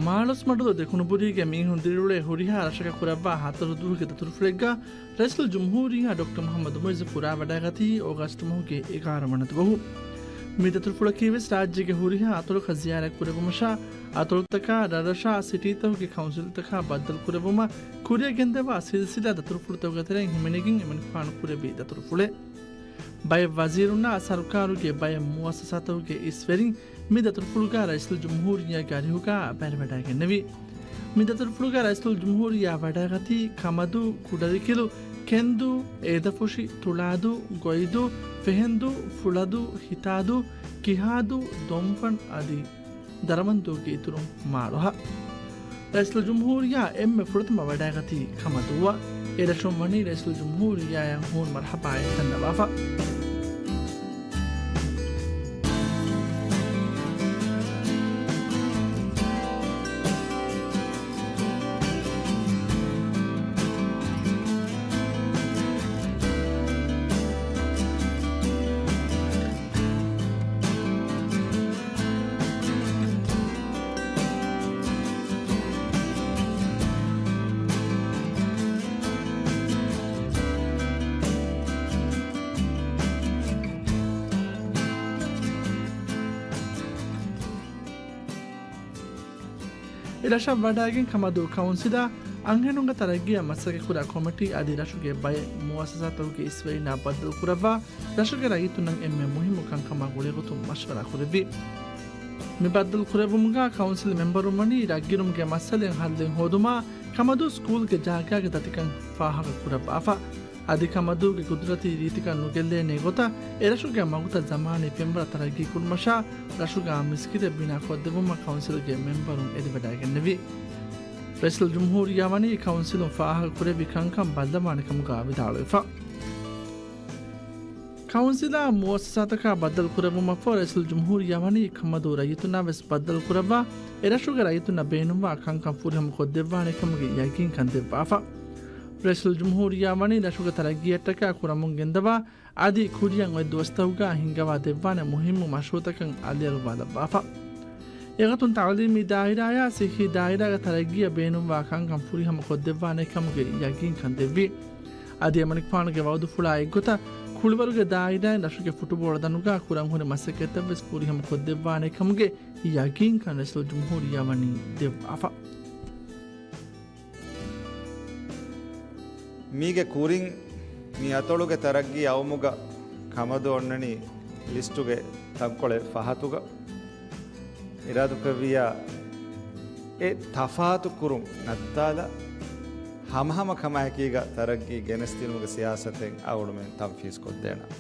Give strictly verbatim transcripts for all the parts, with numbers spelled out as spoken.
މާޅޮސްމަޑުލު ދެކުނުބުރީގެ މީހުން ދިރިއުޅޭ ހުރިހާ ރަށަކަށް ކުރައްވާ ހަތަރު ދުވަހުގެ ދަތުރުފުޅެއްގަ ރައީސުލްޖުމްހޫރިއްޔާ ޑޮކްޓަރ މުޙައްމަދު މުޢިއްޒު ފުރާވަޑައިގަތީ އޯގަސްޓް މަހުގެ އެގާރަ ވަނަ ދުވަހު. މި ދަތުރުފުޅަކީ ވެސް ރާއްޖޭގެ ހުރިހާ އަތޮޅަކަށް ޒިޔާރަތް ކުރެއްވުމަށާ، އަތޮޅުތަކާ، ރަށްރަށާ، ސިޓީތަކުގެ ކައުންސިލްތަކާ ބައްދަލު ކުރެއްވުމަށް ކުރިއަށް ގެންދަވާ ސިލްސިލާ ދަތުރުފުޅުތަކުގެ ތެރެއިން ހިމެނިގެން އެމަނިކުފާނު ކުރެއްވި ދަތުރުފުޅެއް. ބައެއް ވަޒީރުންނާ ސަރުކާރުގެ ބައެއް މުއައްސަސާތަކުގެ އިސްވެރިން މި ދަތުރުފުޅުގަ ރައީސުލްޖުމްހޫރިއްޔާގެ އަރިހުގަ ބައިވެވަޑައިގެންނެވި. މި ދަތުރުފުޅުގަ ރައީސުލްޖުމްހޫރިއްޔާ ވަޑައިގަތީ ކަމަދޫ، ކުޑަރިކިލު، ކެންދޫ، އޭދަފުށި، ތުޅާދޫ، ގޮއިދޫ، ފެހެންދޫ، ފުޅަދޫ، ހިތާދޫ، ކިހާދޫ، ދޮންފަން އަދި ދަރަމަންދޫގެ އިތުރުން މާޅޮހަށް. ރައީސުލްޖުމްހޫރިއްޔާ އެންމެ ފުރަތަމަ ވަޑައިގަތީ ކަމަދޫއަށް. އެރަށުން ވަނީ ރައީސުލްޖުމްހޫރިއްޔާއަށް ހޫނު މަރުޙަބާއެއް ދަންނަވާފަ. އެރަށަށް ވަޑައިގެން ކަމަދޫ ކައުންސިލާ، އަންހެނުންގެ ތަރައްގީއަށް މަސައްކަތްކުރާ ކޮމިޓީ އަދި ރަށުގެ ބައެއް މުއައްސަސާތަކުގެ އިސްވެރިންނާ ބައްދަލުކުރައްވާ، ރަށުގެ ރައްޔިތުންނަށް އެންމެ މުހިއްމު ކަންކަމާ ގުޅޭގޮތުން މަޝްވަރާ ކުރެއްވި. މި ބައްދަލު ކުރެއްވުމުގަ ކައުންސިލް މެމްބަރުން ވަނީ ރަށްގިރުމުގެ މައްސަލައިން ހައްލެއް ހޯދުމާ، ކަމަދޫ ސްކޫލްގެ ޖާގާގެ ދަތިކަން ފާހަގަ ކުރައްވާފަ. އަދި ކަމަދޫގެ ގުދުރަތީ ރީތިކަން ނުގެއްލޭނެ ގޮތަށް އެރަށުގެ މަގުތައް ޒަމާނީ ފެންވަރަށް ތަރައްގީ ކުރުމަށާ، ރަށުގަ މިސްކިތެއް ބިނާ ކޮށްދެއްވުމަށް ކައުންސިލްގެ މެމްބަރުން އެދިވަޑައިގެންނެވި. ރައީސުލްޖުމްހޫރިއްޔާ ވަނީ ކައުންސިލުން ފާހަގަ ކުރެއްވި ކަންކަން ބައްލަވާނެ ކަމުގަ ވިދާޅުވެފަ. ކައުންސިލާ މުއައްސަސާތަކާ ބައްދަލު ކުރެއްވުމަށްފަހު، ރައީސުލްޖުމްހޫރިއްޔާ ވަނީ ކަމަދޫ ރައްޔިތުންނާ ވެސް ބައްދަލު ކުރައްވާ، އެރަށުގެ ރައްޔިތުންނަށް ބޭނުންވާ ކަންކަން ފުރިހަމަ ކޮށްދެއްވާނެ ކަމުގެ ޔަގީންކަން ދެއްވާފަ. ރައީސުލްޖުމްހޫރިއްޔާ ވަނީ ރަށުގެ ތަރައްގީއަށްޓަކާ ކުރަމުން ގެންދަވާ، އަދި ކުރިއަށް އޮތް ދުވަސްތަކުގަ ހިންގަވާ ދެއްވާނެ މުހިއްމު މަޝްރޫއުތަކަށް އަލިއަޅުވާލައްވާފަ. އެގޮތުން ތަޢުލީމީ ދާއިރާއާ ޞިއްޙީ ދާއިރާގެ ތަރައްގީއަށް ބޭނުންވާ ކަންކަން ފުރިހަމަ ކޮށްދެއްވާނެ ކަމުގެ ޔަގީންކަން ދެއްވި. އަދި އެމަނިކުފާނުގެ ވައުދުފުޅާ އެއްގޮތަށް ކުޅިވަރުގެ ދާއިރާއިން ރަށުގެ ފުޓުބޯޅަ ދަނޑުގަ ކުރަން ހުރި މަސައްކަތްތައް ވެސް ފުރިހަމަ ކޮށްދެއްވާނެ ކަމުގެ ޔަގީންކަން ރައީސުލްޖުމްހޫރިއްޔާ ވަނީ ދެއްވާފަ. މީގެ ކުރިން މި އަތޮޅުގެ ތަރައްގީ އައުމުގަ ކަމަދޫ އޮންނަނީ ލިސްޓުގެ ތަންކޮޅެއް ފަހަތުގަ. އިރާދަކުރެއްވިއްޔާ އެ ތަފާތު ކުރުން ނައްތާލާ، ހަމަހަމަ ކަމާއެކީގަ ތަރައްގީ ގެނެސްދިނުމުގެ ސިޔާސަތެއް އަޅުމެން ތަންފީޒް ކޮށްދޭނަން.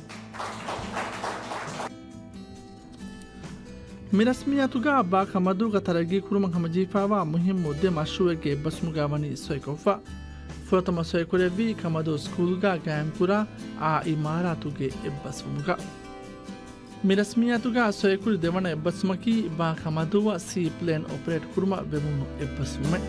މި ރަސްމިއްޔާތުގަ ބާ ކަމަދޫގަ ތަރައްގީ ކުރުމަށް ހަމަޖެހިފައިވާ މުހިއްމު ދެ މަޝްރޫއެއްގެ އެއްބަސްވުމުގަ ވަނީ ސޮއިކޮށްފަ. ފުރަތަމަ ސޮއިކުރެއްވީ ކަމަދޫ ސްކޫލްގަ ގާއިމްކުރާ އާ އިމާރާތުގެ އެއްބަސްވުމުގަ. މި ރަސްމިއްޔާތުގަ ސޮއިކުރި ދެވަނަ އެއްބަސްވުމަކީ ބާ ކަމަދޫއަށް ސީ ޕްލޭން އޮޕަރޭޓް ކުރުމަށް ވެވުނު އެއްބަސްވުމެއް.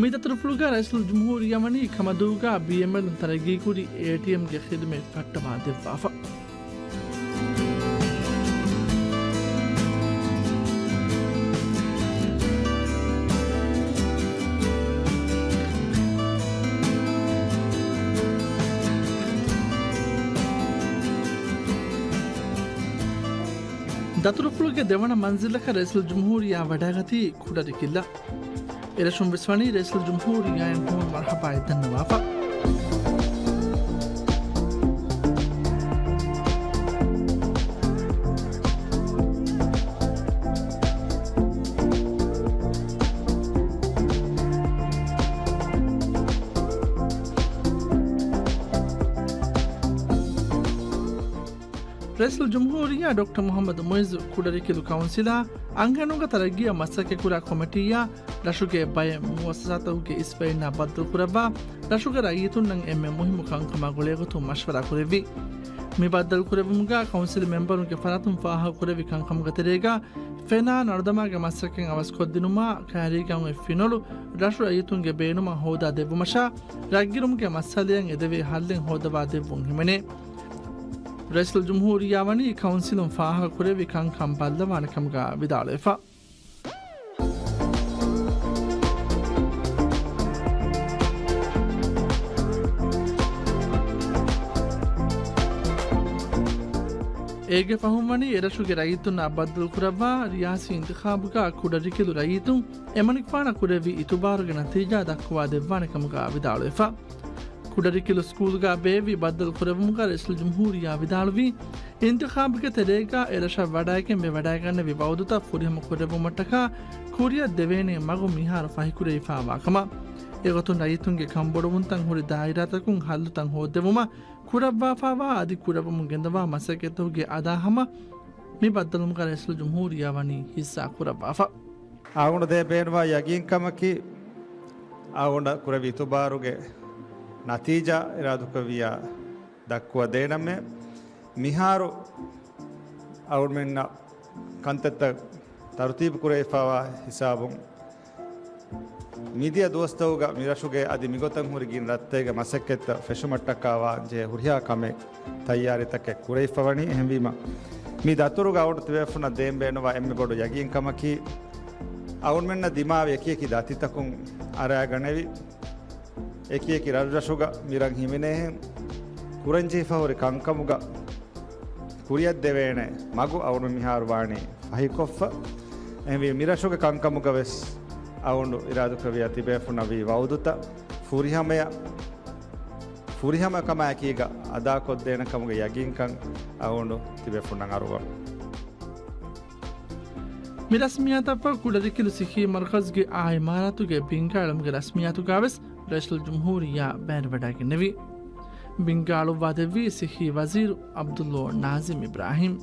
މި ދަތުރުފުޅުގަ ރައީސުލްޖުމްހޫރިއްޔާ ވަނީ ކަމަދޫގަ ބީއެމްއެލުން ތަރައްގީކުރި އޭޓީއެމްގެ ޚިދުމަތް ފައްޓަވާ ދެއްވާފަ. ދަތުރުފުޅުގެ ދެވަނަ މަންޒިލަކަށް ރައީސުލްޖުމްހޫރިއްޔާ ވަޑައިގަތީ ކުޑަރިކިލަށް. އެރަށުން ވެސް ވަނީ ރައީސުލްޖުމްހޫރިއްޔާއަށް ހޫނު މަރުޙަބާއެއް ދަންނަވާފަ. ރައީސުލްޖުމްހޫރިއްޔާ ޑޮކްޓަރ މުޙައްމަދު މުޢިއްޒު ކުޑަރިކިލު ކައުންސިލާ އަންހެނުންގެ ތަރައްގީއަށް މަސައްކަތްކުރާ ކޮމިޓީއާ ރަށުގެ ބައެއް މުއައްސަސާތަކުގެ އިސްވެރިންނާ ބައްދަލުކުރައްވާ ރަށުގެ ރައްޔިތުންނަށް އެންމެ މުހިއްމު ކަންކަމާ ގުޅޭގޮތުން މަޝްވަރާ ކުރެއްވި. މި ބައްދަލުކުރެއްވުމުގަ ކައުންސިލް މެމްބަރުންގެ ފަރާތުން ފާހަގަކުރެއްވި ކަންކަމުގެ ތެރޭގަ ފެނާ ނަރުދަމާގެ މަސައްކަތް އަވަސްކޮށްދިނުމާ، ކައިރީގަ އޮތް ފިނޮޅު ރަށު ރައްޔިތުންގެ ބޭނުމަށް ހޯދާ ދެއްވުމަށާ، ރަށްގިރުމުގެ މައްސަލައަށް އެދެވޭ ހައްލެއް ހޯދަވާ ދެއްވުން ހިމެނޭ. ރައީސުލްޖުމްހޫރިއްޔާ ވަނީ ކައުންސިލުން ފާހަގަކުރެއްވި ކަންކަން ބައްލަވާނެ ކަމުގަ ވިދާޅުވެފަ. އޭގެ ފަހުން ވަނީ އެރަށުގެ ރައްޔިތުންނާ ބައްދަލުކުރައްވާ ރިޔާސީ އިންތިޚާބުގަ ކުޑަރިކިލު ރައްޔިތުން އެމަނިކުފާނަށް ކުރެއްވި އިތުބާރުގެ ނަތީޖާ ދައްކުވާ ދެއްވާނެ ކަމުގަ ވިދާޅުވެފަ. ކުޑަރިކިލު ސްކޫލްގަ ބޭއްވި ބައްދަލު ކުރެއްވުމުގަ ރައީސުލްޖުމްހޫރިއްޔާ ވިދާޅުވީ، އިންތިޚާބުގެ ތެރޭގަ އެރަށަށް ވަޑައިގެން މި ވަޑައިގަންނެވި ވައުދުތައް ފުރިހަމަ ކުރެއްވުމަށްޓަކާ ކުރިއަށް ދެވޭނެ މަގު މިހާރު ފަހިކުރެވިފާވާ ކަމަށް. އެގޮތުން ރައްޔިތުންގެ ކަންބޮޑުވުންތައް ހުރި ދާއިރާތަކުން ހައްލުތައް ހޯއްދެވުމަށް ކުރައްވާފާވާ އަދި ކުރެއްވަމުން ގެންދަވާ މަސައްކަތްތަކުގެ އަދާހަމަ މި ބައްދަލުމުގަ ރައީސުލްޖުމްހޫރިއްޔާ ވަނީ ހިއްސާ ކުރައްވާފަ. އަޅުގަނޑު ދޭ ބޭނުންވާ ޔަގީންކަމަކީ، އަޅުގަނޑަށް ކުރެއްވި އިތުބާރުގެ ނަތީޖާ އިރާދަކުރެއްވިއްޔާ ދައްކުވަދޭނަމޭ. މިހާރު އަޅުގަނޑުމެންނަށް ކަންތައްތައް ތަރުތީބު ކުރެވިފާވާ ހިސާބުން، މިދިޔަ ދުވަސްތަކުގަ މިރަށުގެ އަދި މިގޮތަށް ހުރި ގިނަ ރަށްތަކުގެ މަސައްކަތްތައް ފެށުމަށްޓަކާ ވާންޖެހޭ ހުރިހާ ކަމެއް ތައްޔާރީތަކެއް ކުރެވިފަ ވަނީ. އެހެންވީމަ، މި ދަތުރުގަ އަޅުގަނޑު ތިބޭފުންނަށް ދޭން ބޭނުންވާ އެންމެ ބޮޑު ޔަގީންކަމަކީ، އަޅުގަނޑުމެންނަށް ދިމާވި އެކިއެކި ދަތިތަކުން އަރާގަނެވި، އެކިއެކި ރަށްރަށުގަ މިރަށް ހިމެނޭހެން ކުރަންޖެހިފަ ހުރި ކަންކަމުގަ ކުރިއަށްދެވޭނެ މަގު އަޅުގަނޑު މިހާރު ވާނީ ފަހިކޮށްފަ. އެހެންވީ މިރަށުގެ ކަންކަމުގަ ވެސް އަޅުގަނޑު އިރާދަކުރެއްވިއްޔާ ތިބޭފުންނަށް ވީ ވައުދުތައް ފުރިހަމަޔަށް، ފުރިހަމަ ކަމާއެކީގަ އަދާކޮށްދޭނެ ކަމުގެ ޔަގީންކަން އަޅުގަނޑު ތިބޭފުންނަށް އަރުވަން. މި ރަސްމިއްޔާތަށްފަހު ކުޑަރިކިލު ސިއްހީ މަރުކަޒުގެ އާ އިމާރާތުގެ ބިންގާ އިލްމުގެ ރަސްމިއްޔާތުގަ ވެސް ރައީސުލްޖުމްހޫރިއްޔާ ބައިވެރިވަޑައިގެންނެވި. ބިންގާ އަޅުއްވާދެއްވީ ސިއްހީ ވަޒީރު ޢަބްދުﷲ ނާޒިމް އިބްރާހިމް.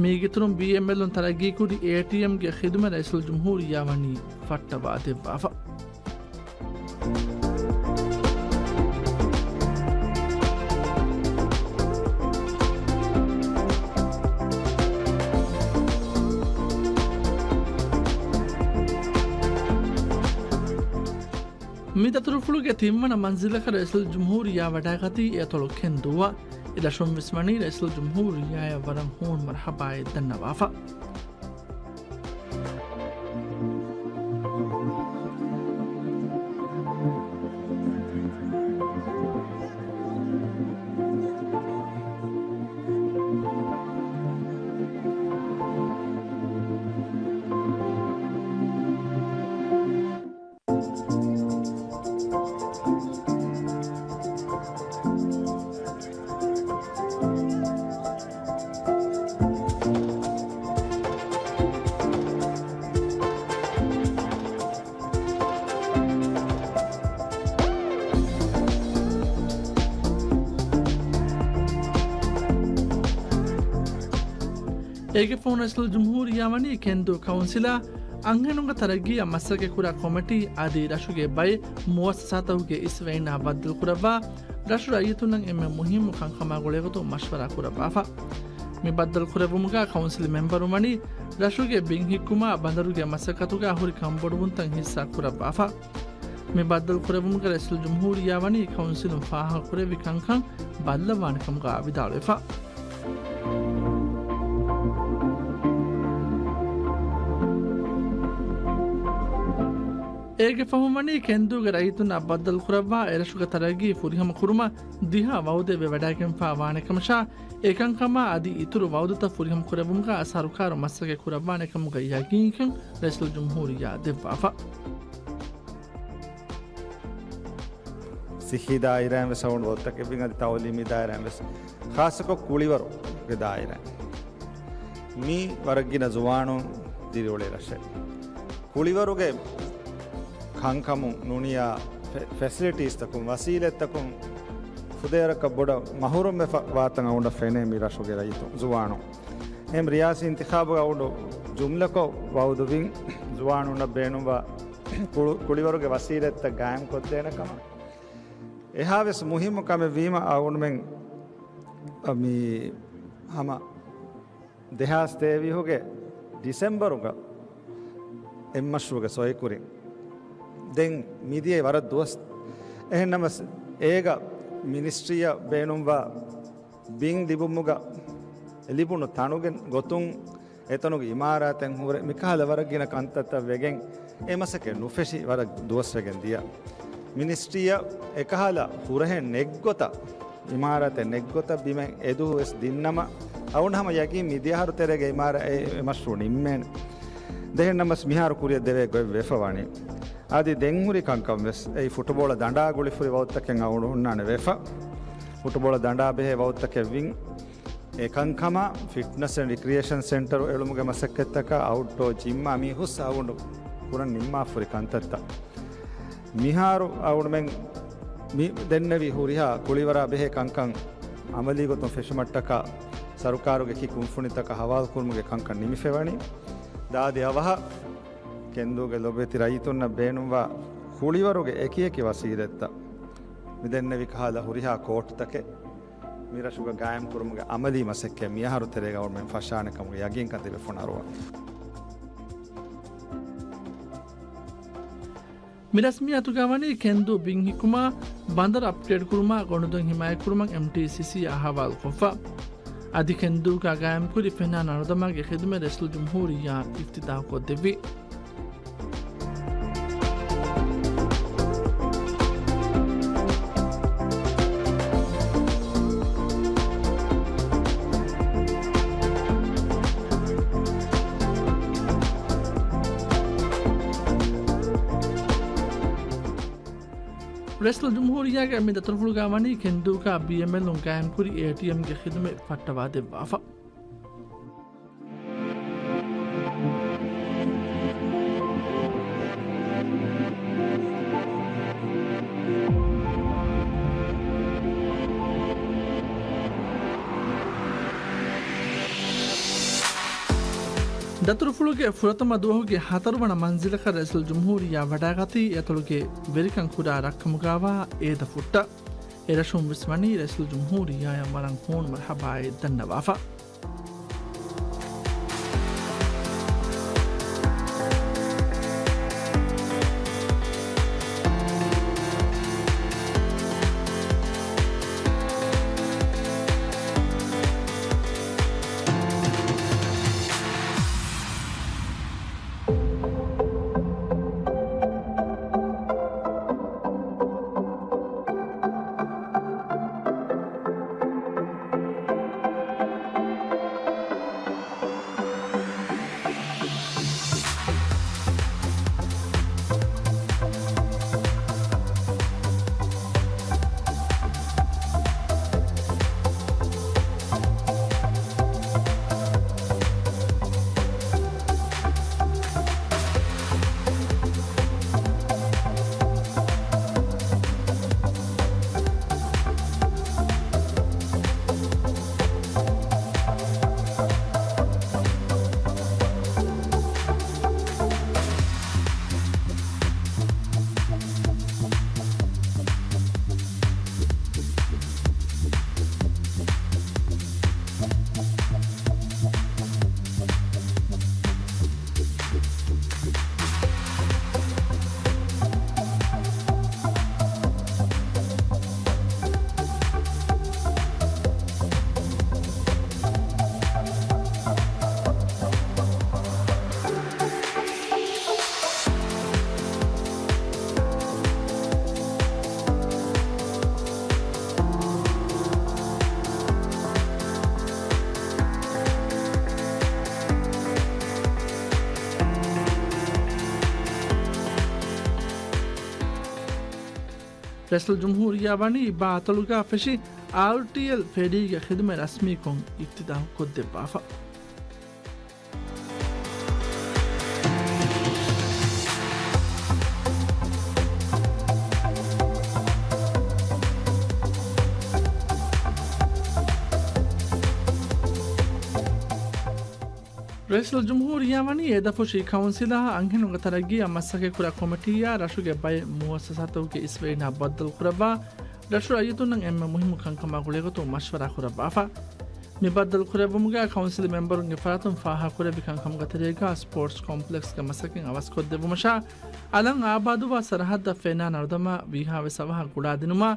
މީގެއިތުރުން ބީއެމްއެލުން ތަރައްގީކުރި އޭޓީއެމްގެ ޚިދުމަތް ރައީސުލްޖުމްހޫރިއްޔާ ވަނީ ފައްޓަވާ ދެއްވާފަ. މި ދަތުރުފުޅުގެ ތިންވަނަ މަންޒިލަކަށް ރައީސުލްޖުމްހޫރިއްޔާ ވަޑައިގަތީ އެއަތޮޅު ކެންދޫއަށް. އެރަށުން ވެސް ވަނީ ރައީސުލްޖުމްހޫރިއްޔާއަށް ވަރަށް ހޫނު މަރުޙަބާއެއް ދަންނަވާފަ. އޭގެ ފަހުން ރައީސުލްޖުމްހޫރިއްޔާ ވަނީ ކެންދޫ ކައުންސިލާ އަންހެނުންގެ ތަރައްގީއަށް މަސައްކަތްކުރާ ކޮމިޓީ އަދި ރަށުގެ ބައެއް މުއައްސަސާތަކުގެ އިސްވެރިންނާ ބައްދަލުކުރައްވާ ރަށު ރައްޔިތުންނަށް އެންމެ މުހިއްމު ކަންކަމާ ގުޅޭގޮތުން މަޝްވަރާ ކުރައްވާފަ. މި ބައްދަލު ކުރެއްވުމުގަ ކައުންސިލް މެމްބަރުން ވަނީ ރަށުގެ ބިން ހިއްކުމާ ބަނދަރުގެ މަސައްކަތުގަ ހުރި ކަންބޮޑުވުންތައް ހިއްސާ ކުރައްވާފަ. މި ބައްދަލު ކުރެއްވުމުގަ ރައީސުލްޖުމްހޫރިއްޔާ ވަނީ ކައުންސިލުން ފާހަގަކުރެއްވި ކަންކަން ބައްލަވާނެ ކަމުގަ ވިދާޅުވެފަ. އޭގެ ފަހުން ވަނީ ކެންދޫގެ ރައްޔިތުންނާ ބައްދަލުކުރައްވާ އެރަށުގެ ތަރައްގީ ފުރިހަމަ ކުރުމަށް ދިހަ ވައުދެއް ވެވަޑައިގެންފާ ވާނެ ކަމަށާ، އެކަންކަމާ އަދި އިތުރު ވައުދުތައް ފުރިހަމަ ކުރެއްވުމުގަ ސަރުކާރު މަސައްކަތް ކުރައްވާނެ ކަމުގެ ޔަގީންކަން ރައީސުލްޖުމްހޫރިއްޔާ ދެއްވާފަ. ސިއްހީ ދާއިރާއިން ވެސް އަޅުގަނޑު ވައުދުތަކެއްވިން، އަދި ތައުލީމީ ދާއިރާއިން ވެސް، ޚާއްޞަކޮށް ކުޅިވަރުގެ ދާއިރާއިން. މީ ވަރަށް ގިނަ ޒުވާނުން ދިރިއުޅޭ ރަށެއް. ކުޅިވަރުގެ ކަންކަމުން ނޫނިޔާ ފެ-، ފެސިލިޓީސްތަކުން، ވަސީލަތްތަކުން ފުދޭވަރަކަށް ބޮޑަށް މަހުރުމްވެފަ ވާތަން އަޅުގަނޑަށް ފެނޭ މި ރަށުގެ ރައްޔިތުން، ޒުވާނުން. އެހެން ރިޔާސީ އިންތިޚާބުގަ އަޅުގަނޑު ޖުމްލަކޮށް ވައުދުވިން، ޒުވާނުންނަށް ބޭނުންވާ ކުޅު-، ކުޅިވަރުގެ ވަސީލަތްތައް ގާއިމްކޮށްދޭނެ ކަމަށް. އެހާވެސް މުހިއްމު ކަމެއް ވީމަ އަޅުގަނޑުމެން މި ހަމަ ދެހާސް ތޭވީހުގެ ޑިސެމްބަރުގަ އެއްމަޝްރޫޢުގެ ސޮއިކުރިން. ދެން މިދިޔައީ ވަރަށް ދުވަސް. އެހެންނަމަސް އޭގަ މިނިސްޓްރީއަށް ބޭނުންވާ ބިން ލިބުމުގަ ލިބުނު ތަނުގެ ގޮތުން އެތަނުގެ އިމާރާތެއް ހުރެ މިކަހަލަ ވަރަށް ގިނަ ކަންތައްތައް ވެގެން އެ މަސައްކަތް ނުފެށި ވަރަށް ދުވަސްވެގެން ދިޔަ. މިނިސްޓްރީއަށް އެކަހަލަ ހުރަހެއް ނެތްގޮތަށް، އިމާރާތެއް ނެތްގޮތަށް ބިމެއް އެދުވަސް ދިންނަމަ، އަޅުގަނޑު ހަމަ ޔަގީން މިދިޔަ އަހަރު ތެރޭގަ އިމާރާ-، އެ، އެ މަޝްރޫޢު ނިންމޭނެ. ދެހެން ނަމަސް މިހާރު ކުރިއަށް ދެވޭ ގޮތް ވެފަ ވަނީ. އަދި ދެން ހުރި ކަންކަން ވެސް އެއީ ފުޓުބޯޅަ ދަނޑާ ގުޅިފުރި ވައުތަކެއް އަޅުގަނޑު ހުންނާނެ ވެފަ. ފުޓުބޯޅަ ދަނޑާ ބެހޭ ވައުތަކެއް ވިން. އެކަންކަމާ ފިޓްނަސް އެންޑް ރިކްރިއޭޝަން ސެންޓަރު އެޅުމުގެ މަސައްކަތްތަކާ އައުޓްޑޯ ޖިމްއާ މީ ހުސް އަޅުގަނޑު ކުރަން ނިންމާފަ ހުރި ކަންތައްތައް. މިހާރު އަޅުގަނޑުމެން މި ދެންނެވި ހުރިހާ ކުޅިވަރާ ބެހޭ ކަންކަން އަމަލީ ގޮތުން ފެށުމަށްޓަކާ ސަރުކާރުގެ ކި ކުންފުނިތަކަށް ހަވާލުކުރުމުގެ ކަންކަން ނިމިފައިވަނީ. ދާދި އަވަހަށް ކެންދޫގެ ލޮބުވެތި ރައްޔިތުންނަށް ބޭނުންވާ ކުޅިވަރުގެ އެކިއެކި ވަސީލަތްތައް މި ދެންނެވި ކަހަލަ ހުރިހާ ކޯޓްތަކެއް މިރަށުގަ ގާއިމްކުރުމުގެ އަމަލީ މަސައްކަތް މިއަހަރު ތެރޭގަ އަޅުގަނޑުމެން ފަށާނެ ކަމުގެ ޔަގީންކަން ދެބަ ފޮނަރުވަން. މި ރަސްމިއްޔާތުގަ ވަނީ ކެންދޫ ބިން ހިއްކުމާ، ބަނދަރު އަޕްގްރޭޑް ކުރުމާ ގޮނޑުދޮން ހިމާޔަތްކުރުމަށް އެމްޓީސީސީ އަހަވާލުކޮށްފަ. އަދި ކެންދޫގަ ގާއިމްކުރި ފެނާ ނަރުދަމާގެ ޚިދުމަތް ރައީސުލްޖުމްހޫރިއްޔާ އިފްތިތާޙުކޮށްދެއްވި. ރައީސުލްޖުމްހޫރިއްޔާގެ މި ދަތުރުފުޅުގަ ވަނީ ކެންދޫގަ ބީއެމްއެލުން ގާއިމްކުރި އޭޓީއެމްގެ ޚިދުމަތް ފައްޓަވާދެއްވާފަ. ދަތުރުފުޅުގެ ފުރަތަމަ ދުވަހުގެ ހަތަރުވަނަ މަންޒިލަކަށް ރައީސުލްޖުމްހޫރިއްޔާ ވަޑައިގަތީ އެތޮޅުގެ ވެރިކަން ކުރާ ރަށްކަމުގައިވާ އޭދަފުއްޓަށް. އެރަށުން ވެސް ވަނީ ރައީސުލްޖުމްހޫރިއްޔާއަށް ވަރަށް ހޫނު މަރުޙަބާއެއް ދަންނަވާފަ. ރައީސުލްޖުމްހޫރިއްޔާ ވަނީ ބާ އަތޮޅުގަ ފެށި އާރްޓީއެލް ފެރީގެ ޚިދުމަތް ރަސްމީކޮށް އިފްތިތާޙު ކޮށްދެއްވާފަ. ރައީސުލްޖުމްހޫރިއްޔާ ވަނީ އެދަފުށި ކައުންސިލާ އަންހެނުންގެ ތަރައްގީއަށް މަސައްކަތްކުރާ ކޮމިޓީއާ ރަށުގެ ބައެއް މުއައްސަސާތަކުގެ އިސްވެރިންނާ ބައްދަލުކުރައްވާ، ރަށު ރައްޔިތުންނަށް އެންމެ މުހިއްމު ކަންކަމާ ގުޅޭގޮތުން މަޝްވަރާ ކުރައްވާފަ. މި ބައްދަލުކުރެއްވުމުގައި ކައުންސިލް މެމްބަރުންގެ ފަރާތުން ފާހަގަކުރެއްވި ކަންކަމުގެ ތެރޭގަ ސްޕޯޓްސް ކޮމްޕްލެކްސްގެ މަސައްކަތް އަވަސްކޮށްދެއްވުމަށާ، އަލަށް އާބާދުވާ ސަރަހައްދަށް ފެނާ ނަރުދަމާ ވީހާވެސް އަވަހަށް ގުޅާދިނުމާ،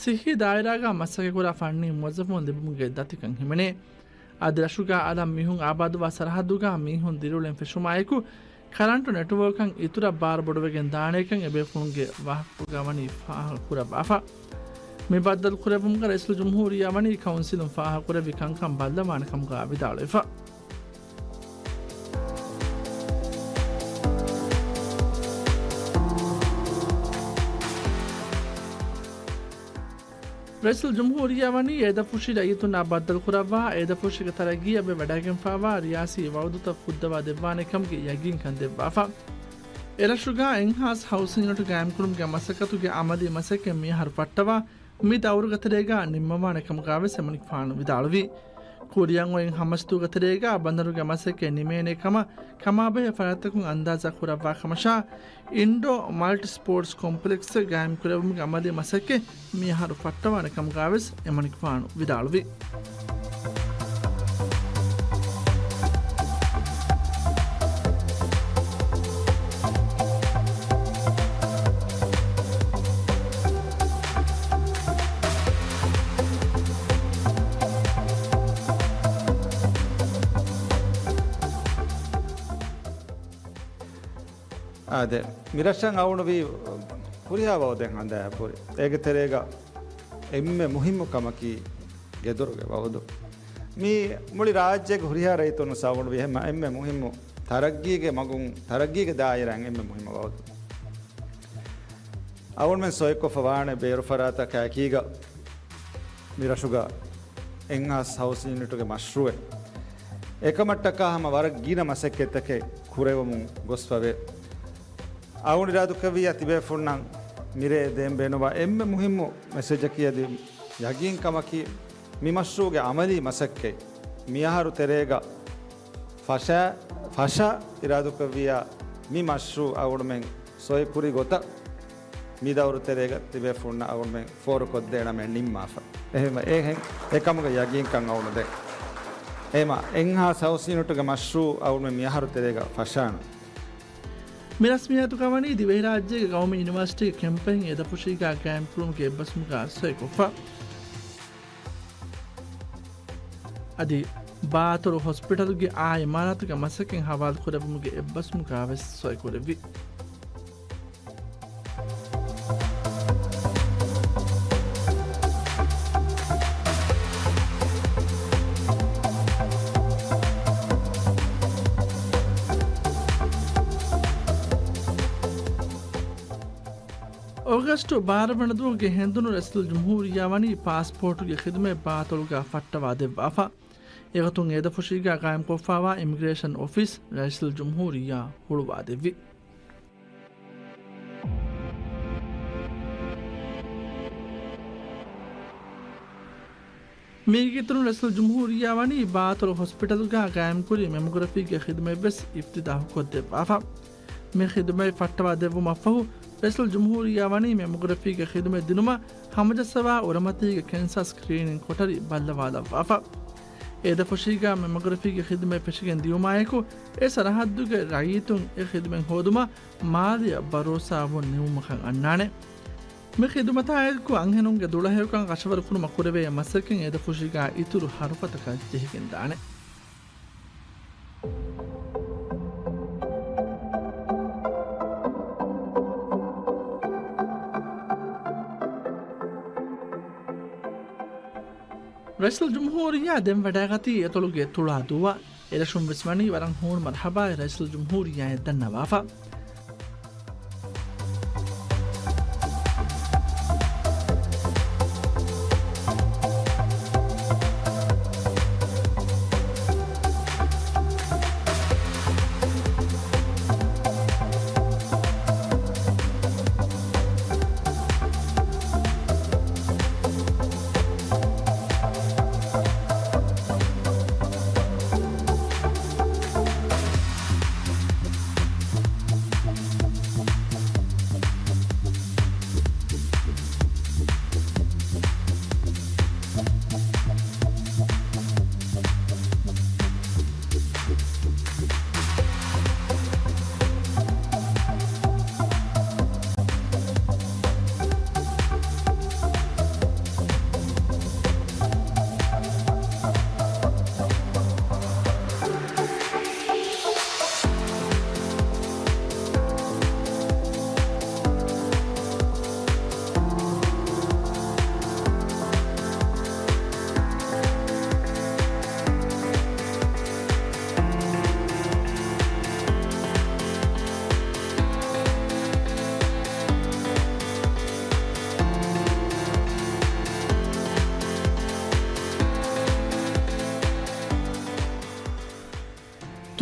ސިއްހީ ދާއިރާގަ މަސައްކަތްކުރާ ފަންނީ މުވައްޒަފުން ލިބުމުގެ ދަތިކަން ހިމެނޭ. އަދި ރަށުގަ އަލަށް މީހުން އާބާދުވާ ސަރަހައްދުގަ މީހުން ދިރިއުޅެން ފެށުމާއެކު، ކަރަންޓު ނެޓްވޯކަށް އިތުރަށް ބާރު ބޮޑުވެގެން ދާނެކަން އެބޭފުޅުންގެ ވާހަކަފުޅުގަ ވަނީ ފާހަގަ ކުރައްވާފަ. މި ބައްދަލު ކުރެއްވުމުގަ ރައީސުލްޖުމްހޫރިއްޔާ ވަނީ ކައުންސިލުން ފާހަގަކުރެއްވި ކަންކަން ބައްލަވާނެ ކަމުގަ ވިދާޅުވެފަ. ރައީސުލްޖުމްހޫރިއްޔާ ވަނީ އެދަފުށި ރައްޔިތުންނާ ބައްދަލުކުރައްވާ، އެދަފުށީގެ ތަރައްގީއަށް ވެވަޑައިގެންފާވާ ރިޔާސީ ވައުދުތައް ފުއްދަވާ ދެއްވާނެ ކަމުގެ ޔަގީންކަން ދެއްވާފަ. އެރަށުގަ އެންހާންސް ހައުސިން ޔުނިޓް ގާއިމްކުރުމުގެ މަސައްކަތުގެ އަމަލީ މަސައްކަތް މިއަހަރު ފައްޓަވާ، މި ދައުރުގެ ތެރޭގަ ނިންމަވާނެ ކަމުގަވެސް އެމަނިކުފާނު ވިދާޅުވި. ކުރިއަށް އޮތް ހަމަސްދުވަގެ ތެރޭގަ ބަނދަރުގެ މަސައްކަތް ނިމޭނެ ކަމަށް ކަމާބެހޭ ފަރާތްތަކުން އަންދާޒާ ކުރައްވާ ކަމަށާ، އިންޑޯ މަލްޓި ސްޕޯޓްސް ކޮމްޕްލެކްސް ގާއިމް ކުރެއްވުމުގެ އަމަލީ މަސައްކަތް މިއަހަރު ފައްޓަވާނެ ކަމުގަވެސް އެމަނިކުފާނު ވިދާޅުވި. އާދެ، މިރަށަށް އައުނުވީ ހުރިހާ ވައުދެއް ހަނދާން ހުރި. އޭގެ ތެރޭގަ އެންމެ މުހިއްމު ކަމަކީ ގެދޮރުގެ ވައުދު. މީ މުޅި ރާއްޖޭގެ ހުރިހާ ރައްޔިތުން އައުނުވީ ހަމަ އެންމެ މުހިއްމު ތަރައްގީގެ މަގުން، ތަރައްގީގެ ދާއިރާއިން އެންމެ މުހިއްމު ވައުދު. އަޅުގަނޑުމެން ސޮއިކޮށްފަ ވާނެ ބޭރު ފަރާތަކާއެކީގަ މި ރަށުގަ އެންހާންސް ހައުސިން ޔުނިޓުގެ މަޝްރޫއެއް އެކަމަށްޓަކާ ހަމަ ވަރަށް ގިނަ މަސައްކަތްތަކެއް ކުރެވެމުން ގޮސްފަވޭ. އަޅުގަނޑު އިރާދުކުރެއްވިއްޔާ ތިބޭފުޅުންނަށް މިރޭ ދޭން ބޭނުންވާ އެންމެ މުހިއްމު މެސެޖަކީ އަދި ޔަގީންކަމަކީ މި މަޝްރޫއުގެ އަމަލީ މަސައްކަތް މިއަހަރު ތެރޭގަ ފަށާ، ފަށާ އިރާދުކުރެއްވިއްޔާ މި މަޝްރޫއު އަޅުގަނޑުމެން ސޮއިކުރި ގޮތަށް މި ދައުރު ތެރޭގަ ތިބޭފުޅުންނަށް އަޅުގަނޑުމެން ފޯރުކޮށްދޭނަމޭ ނިންމާފަ. އެހެންވެ، އެހެން އެކަމުގެ ޔަގީންކަން އަޅުގަނޑު ދޭ. އެހެންވެ، އެންހާންސް ހައުސިން ޔުނިޓުގެ މަޝްރޫއު އަޅުގަނޑުމެން މިއަހަރު ތެރޭގަ ފަށާނަން. މި ރަސްމިއްޔާތުގަ ވަނީ ދިވެހިރާއްޖޭގެ ގައުމީ ޔުނިވާސިޓީގެ ކެމްޕަސް އެދަފުށީގަ ގާއިމްކުރުމުގެ އެއްބަސްވުމުގަ ސޮއިކޮށްފަ. އަދި ބާތޮޅު ހޮސްޕިޓަލުގެ އާ އިމާރާތުގެ މަސައްކަތް ހަވާލުކުރެއްވުމުގެ އެއްބަސްވުމުގަވެސް ސޮއިކުރެއްވި. އޮގަސްޓު ބާރަ ވަނަ ދުވަހުގެ ހެނދުނު ރައީސުލްޖުމްހޫރިއްޔާ ވަނީ ޕާސްޕޯޓުގެ ޚިދުމަތް ބާތޮޅުގަ ފައްޓަވާ ދެއްވާފަ. އެގޮތުން އެދަފުށީގަ ގާއިމްކޮށްފާވާ އިމިގްރޭޝަން އޮފީސް ރައީސުލްޖުމްހޫރިއްޔާ ހުޅުވާދެއްވި. މީގެ އިތުރުން ރައީސުލްޖުމްހޫރިއްޔާ ވަނީ ބާތޮޅު ހޮސްޕިޓަލުގަ ގާއިމްކުރި މެމޮގްރަފީގެ ޚިދުމަތްވެސް އިފްތިތާޙުކޮށްދެއްވާފަ. މި ޚިދުމަތް ފައްޓަވާ ދެއްވުމަށްފަހު، ރައީސުލްޖުމްހޫރިއްޔާ ވަނީ މެމޮގްރަފީގެ ޚިދުމަތް ދިނުމަށް ހަމަޖައްސަވާ އުރަމަތީގެ ކެންސާ ސްކްރީނިންގ ކޮޓަރި ބައްލަވާލައްވާފަ. އެދަފުށީގަ މެމޮގްރަފީގެ ޚިދުމަތް ފެށިގެން ދިޔުމާއެކު، އެ ސަރަހައްދުގެ ރައްޔިތުން އެ ޚިދުމަތް ހޯދުމަށް މާލިޔަށް ބަރޯސާވުން ނިމުމަކަށް އަންނާނެ. މި ޚިދުމަތާއެކު އަންހެނުންގެ ދުޅަހެޔޮކަން ކަށަވަރުކުރުމަށް ކުރެވޭ މަސައްކަތް އެދަފުށީގަ އިތުރު ހަރުފަތަކަށް ޖެހިގެންދާނެ. ރައީސުލްޖުމްހޫރިއްޔާ ދެން ވަޑައިގަތީ އެތޮޅުގެ ތުޅާދޫއަށް. އެރަށުން ވެސް ވަނީ ވަރަށް ހޫނު މަރުޙަބާއެއް ރައީސުލްޖުމްހޫރިއްޔާއަށް ދަންނަވާފަ.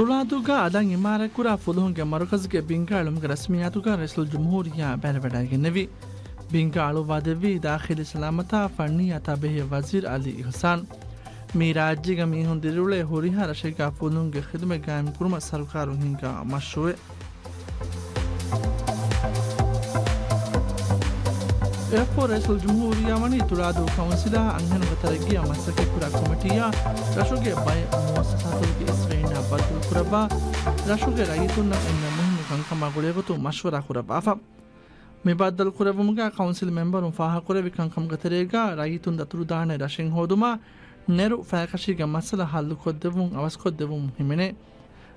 ތުޅާދޫގަ އަލަށް އިމާރާތްކުރާ ފުލުހުންގެ މަރުކަޒުގެ ބިންގާ އެޅުމުގެ ރަސްމިއްޔާތުގަ ރައީސުލްޖުމްހޫރިއްޔާ ބައިވެވަޑައިގެންނެވި. ބިންގާ އަޅުއްވާދެއްވީ ދާޚިލީ ސަލާމަތާ ފަންނީ އަތާ ބެހޭ ވަޒީރު އަލީ އިޙްސާން. މީ ރާއްޖޭގަ މީހުން ދިރިއުޅޭ ހުރިހާ ރަށެއްގަ ފުލުހުންގެ ޚިދުމަތް ގާއިމްކުރުމަށް ސަރުކާރުން ހިންގާ މަޝްރޫއެއް. އެއަށްފަހު ރައީސުލްޖުމްހޫރިއްޔާ ވަނީ ތުޅާދޫ ކައުންސިލާ އަންހެނުންގެ ތަރައްގީއަށް މަސައްކަތްކުރާ ކޮމިޓީއާ ރަށުގެ ބައެއް މުއައްސަސާތުގެ އިސްވެއިންނާ ބައްދަލުކުރައްވާ، ރަށުގެ ރައްޔިތުންނަށް އެންމެ މުހިންމު ކަންކަމާ ގުޅޭގޮތުން މަޝްވަރާ ކުރައްވާފަ. މި ބައްދަލުކުރެއްވުމުގަ ކައުންސިލް މެމްބަރުން ފާހަގަކުރެއްވި ކަންކަމުގެ ތެރޭގަ ރައްޔިތުން ދަތުރުދާނެ ރަށެއް ހޯދުމާ ނެރު ފަޔަކަށީގެ މައްސަލަ ހައްލުކޮށްދެއްވުން އަވަސްކޮށްދެއްވުމުން ހިމެނޭ.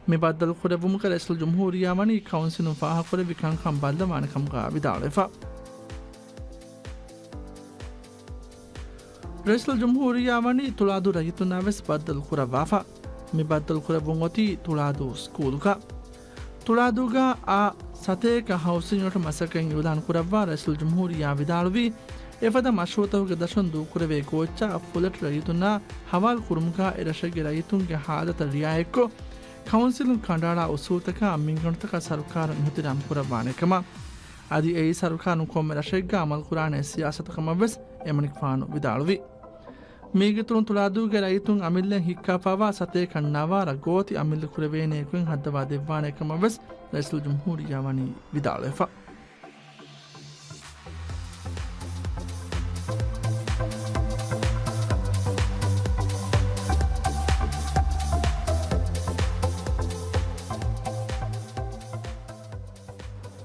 މި ބައްދަލުކުރެއްވުމުގަ ރައީސުލްޖުމްހޫރިއްޔާ ވަނީ ކައުންސިލުން ފާހަގަކުރެއްވި ކަންކަން ބައްލަވާނެ ކަމުގަ ވިދާޅުވެފަ. ރައީސުލްޖުމްހޫރިއްޔާ ވަނީ ތުޅާދޫ ރައްޔިތުންނާ ވެސް ބައްދަލު ކުރައްވާފަ. މި ބައްދަލު ކުރެއްވުން އޮތީ ތުޅާދޫ ސްކޫލުގަ. ތުޅާދޫގަ އާ ސަތޭކަ ހައުސިން ޔުނިޓް މަސައްކަތް އިއުލާން ކުރައްވާ ރައީސުލްޖުމްހޫރިއްޔާ ވިދާޅުވީ، އެފަދަ މަޝްރޫއުތަކުގެ ދަށުން ދޫކުރެވޭ ގޯއްޗާ ފުލަޓް ރައްޔިތުންނާ ހަވާލު ކުރުމުގަ އެ ރަށެއްގެ ރައްޔިތުންގެ ހާލަތަށް ރިއާޔަތްކޮށް، ކައުންސިލުން ކަނޑައަޅާ އުސޫލުތަކާ މިންގަނޑުތަކަށް ސަރުކާރުން އިހުތިރާމް ކުރައްވާނެ ކަމަށް. އަދި އެއީ ސަރުކާރުން ކޮންމެ ރަށެއްގަ އަމަލުކުރާނެ ސިޔާސަތު ކަމަށް ވެސް އެމަނިކުފާނު ވިދާޅުވި. މީގެ އިތުރުން ތުޅާދޫގެ ރައްޔިތުން އަމިއްލައިން ހިއްކާފައިވާ ސަތޭކަ ނަވާރަ ގޯތި އަމިއްލަ ކުރެވޭނެ ގޮތް ހައްދަވާ ދެއްވާނެ ކަމަށް ވެސް ރައީސުލްޖުމްހޫރިއްޔާ ވަނީ ވިދާޅުވެފަ.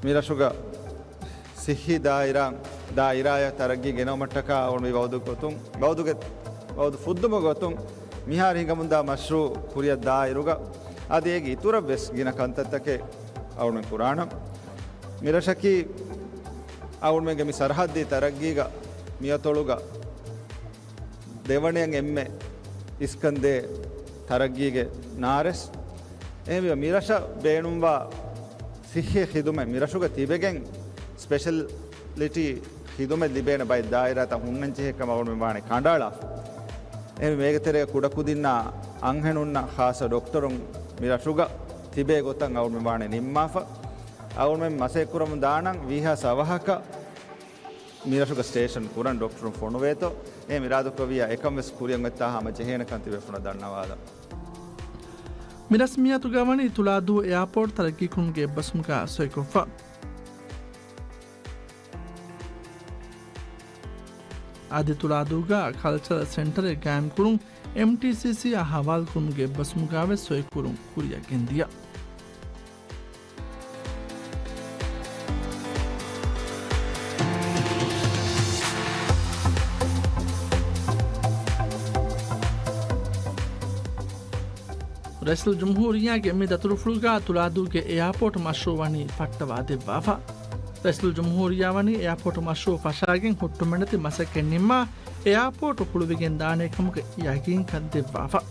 މި ރަށުގަ ސިއްހީ ދާއިރާ، ދާއިރާއަށް ތަރައްގީ ގެނައުމަށްޓަކާ އަޅުގަނޑު މި ވައުދު ގޮތުން، ވައުދުގެ، ވައުދު ފުއްދުމުގެ ގޮތުން މިހާރު ހިނގަމުންދާ މަޝްރޫއު ކުރިއަށް ދާއިރުގަ އަދި އޭގެ އިތުރަށް ވެސް ގިނަ ކަންތައްތަކެއް އަޅުގަނޑުމެން ކުރާނަން. މި ރަށަކީ އަޅުގަނޑުމެންގެ މި ސަރަހައްދީ ތަރައްގީގަ މިއަތޮޅުގަ ދެވަނައަށް އެންމެ އިސްކަންދޭ ތަރައްގީގެ ނާރެސް. އެހެންވީމަ މިރަށަށް ބޭނުންވާ ސިއްހީ ޚިދުމަތް މިރަށުގަ ތިބެގެން ސްޕެޝަލިޓީ ޚިދުމަތް ލިބޭނެ ބައެއް ދާއިރާތައް ހުންނަންޖެހޭ ކަމަށް އަޅުގަނޑުމެން ވާނެ ކަނޑައަޅާފަ. އެހެންވެ މޭގެ ތެރޭގަ ކުޑަކުދިންނާ އަންހެނުންނަށް ޚާއްޞަ ޑޮކްޓަރުން މިރަށުގަ ތިބޭ ގޮތަށް އަޅުގަނޑުމެން ވާނެ ނިންމާފަ. އަޅުގަނޑުމެން މަސައްކަތް ކުރަމުން ދާނަން ވީހާ ސަވަހަކަށް މިރަށުގަ ސްޓޭޝަން ކުރަން ޑޮކްޓަރުން ފޮނުވޭތޯ، އެހެން އިރާދަކުރެއްވިއްޔާ އެކަން ވެސް ކުރިއަށް އޮތްތާ ހަމަޖެހޭނެކަން ތިބޭފުޅުންނަށް ދަންނަވާލަން. މި ރަސްމިއްޔާތުގަ ވަނީ ތުޅާދޫ އެއާޕޯޓް ތަރައްގީކުރުމުގެ އެއްބަސްވުމުގަ ސޮއިކޮށްފަ. އަދި ތުޅާދޫގަ ކަލްޗަރަލް ސެންޓަރެއް ގާއިމްކުރުން އެމްޓީސީސީއާ ހަވާލުކުރުމުގެ އެއްބަސްވުމުގަ ވެސް ސޮއިކުރުން ކުރިއަށް ގެންދިޔަ. ރައީސުލްޖުމްހޫރިއްޔާގެ މި ދަތުރުފުޅުގަ ތުޅާދޫގެ އެއާޕޯޓް މަޝްރޫއު ވަނީ ފައްޓަވާ ދެއްވާފަ. ރައީސުލްޖުމްހޫރިއްޔާ ވަނީ އެއާޕޯޓް މަޝްރޫއު ފަށާގެން ހުއްޓުމެއްނެތި މަސައްކަތް ނިންމާ، އެއާޕޯޓް ހުޅުވިގެން ދާނޭ ކަމުގެ ޔަގީންކަން ދެއްވާފަ.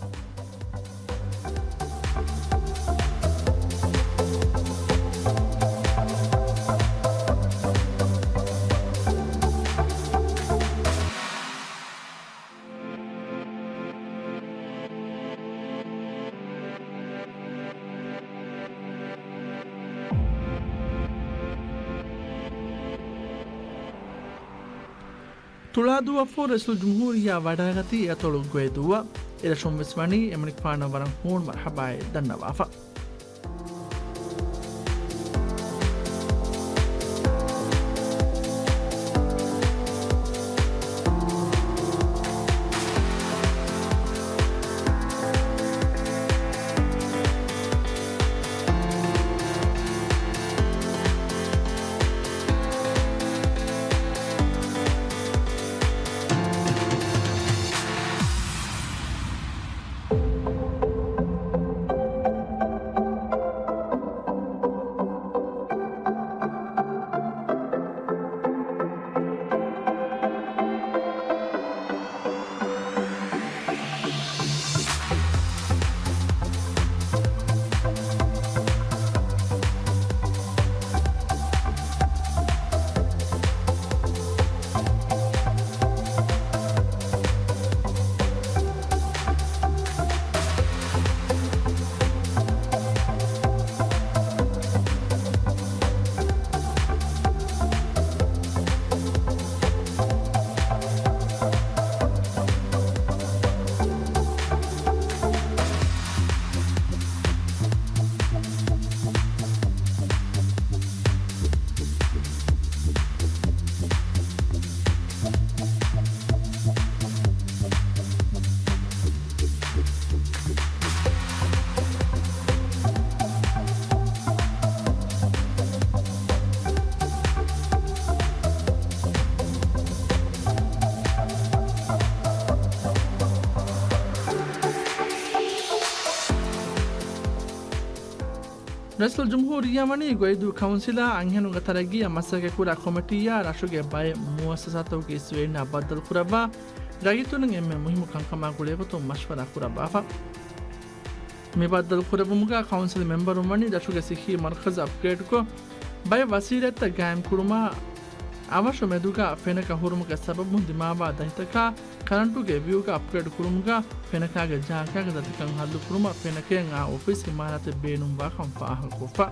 ތުޅާދޫއަށްފަހު ރައީސުލްޖުމްހޫރިއްޔާ ވަޑައިގަތީ އެއަތޮޅު ގޮއިދޫއަށް. އެރަށުން ވެސް ވަނީ އެމަނިކުފާނަށް ވަރަށް ހޫނު މަރުޙަބާއެއް ދަންނަވާފަ. ރައީސުލްޖުމްހޫރިއްޔާ ވަނީ ގޮއިދޫ ކައުންސިލާ އަންހެނުންގެ ތަރައްގީއަށް މަސައްކަތްކުރާ ކޮމިޓީއާ ރަށުގެ ބައެއް މުއައްސަސާތަކުގެ އިސްވެރިންނާ ބައްދަލުކުރައްވާ، ރައްޔިތުންނަށް އެންމެ މުހިއްމު ކަންކަމާ ގުޅޭގޮތުން މަޝްވަރާ ކުރައްވާފަ. މި ބައްދަލު ކުރެއްވުމުގަ ކައުންސިލް މެމްބަރުން ވަނީ ރަށުގެ ސިއްހީ މަރުކަޒު އަޕްގްރޭޑްކޮށް، ބައެއް ވަސީލަތްތައް ގާއިމްކުރުމާ، އަވަށު މެދުގަ ފެނަކަ ހުރުމުގެ ސަބަބުން ދިމާވާ ދަތިތަކާ، ކަރަންޓުގެ ވިއުގަ އަޕްގްރޭޑް ކުރުމުގަ ފެނަކާގެ ޖާގާގެ ދަތިކަން ހައްލުކުރުމަށް ފެނަކައަށް އާ އޮފީސް އިމާރާތެއް ބޭނުންވާކަން ފާހަގަކޮށްފަ.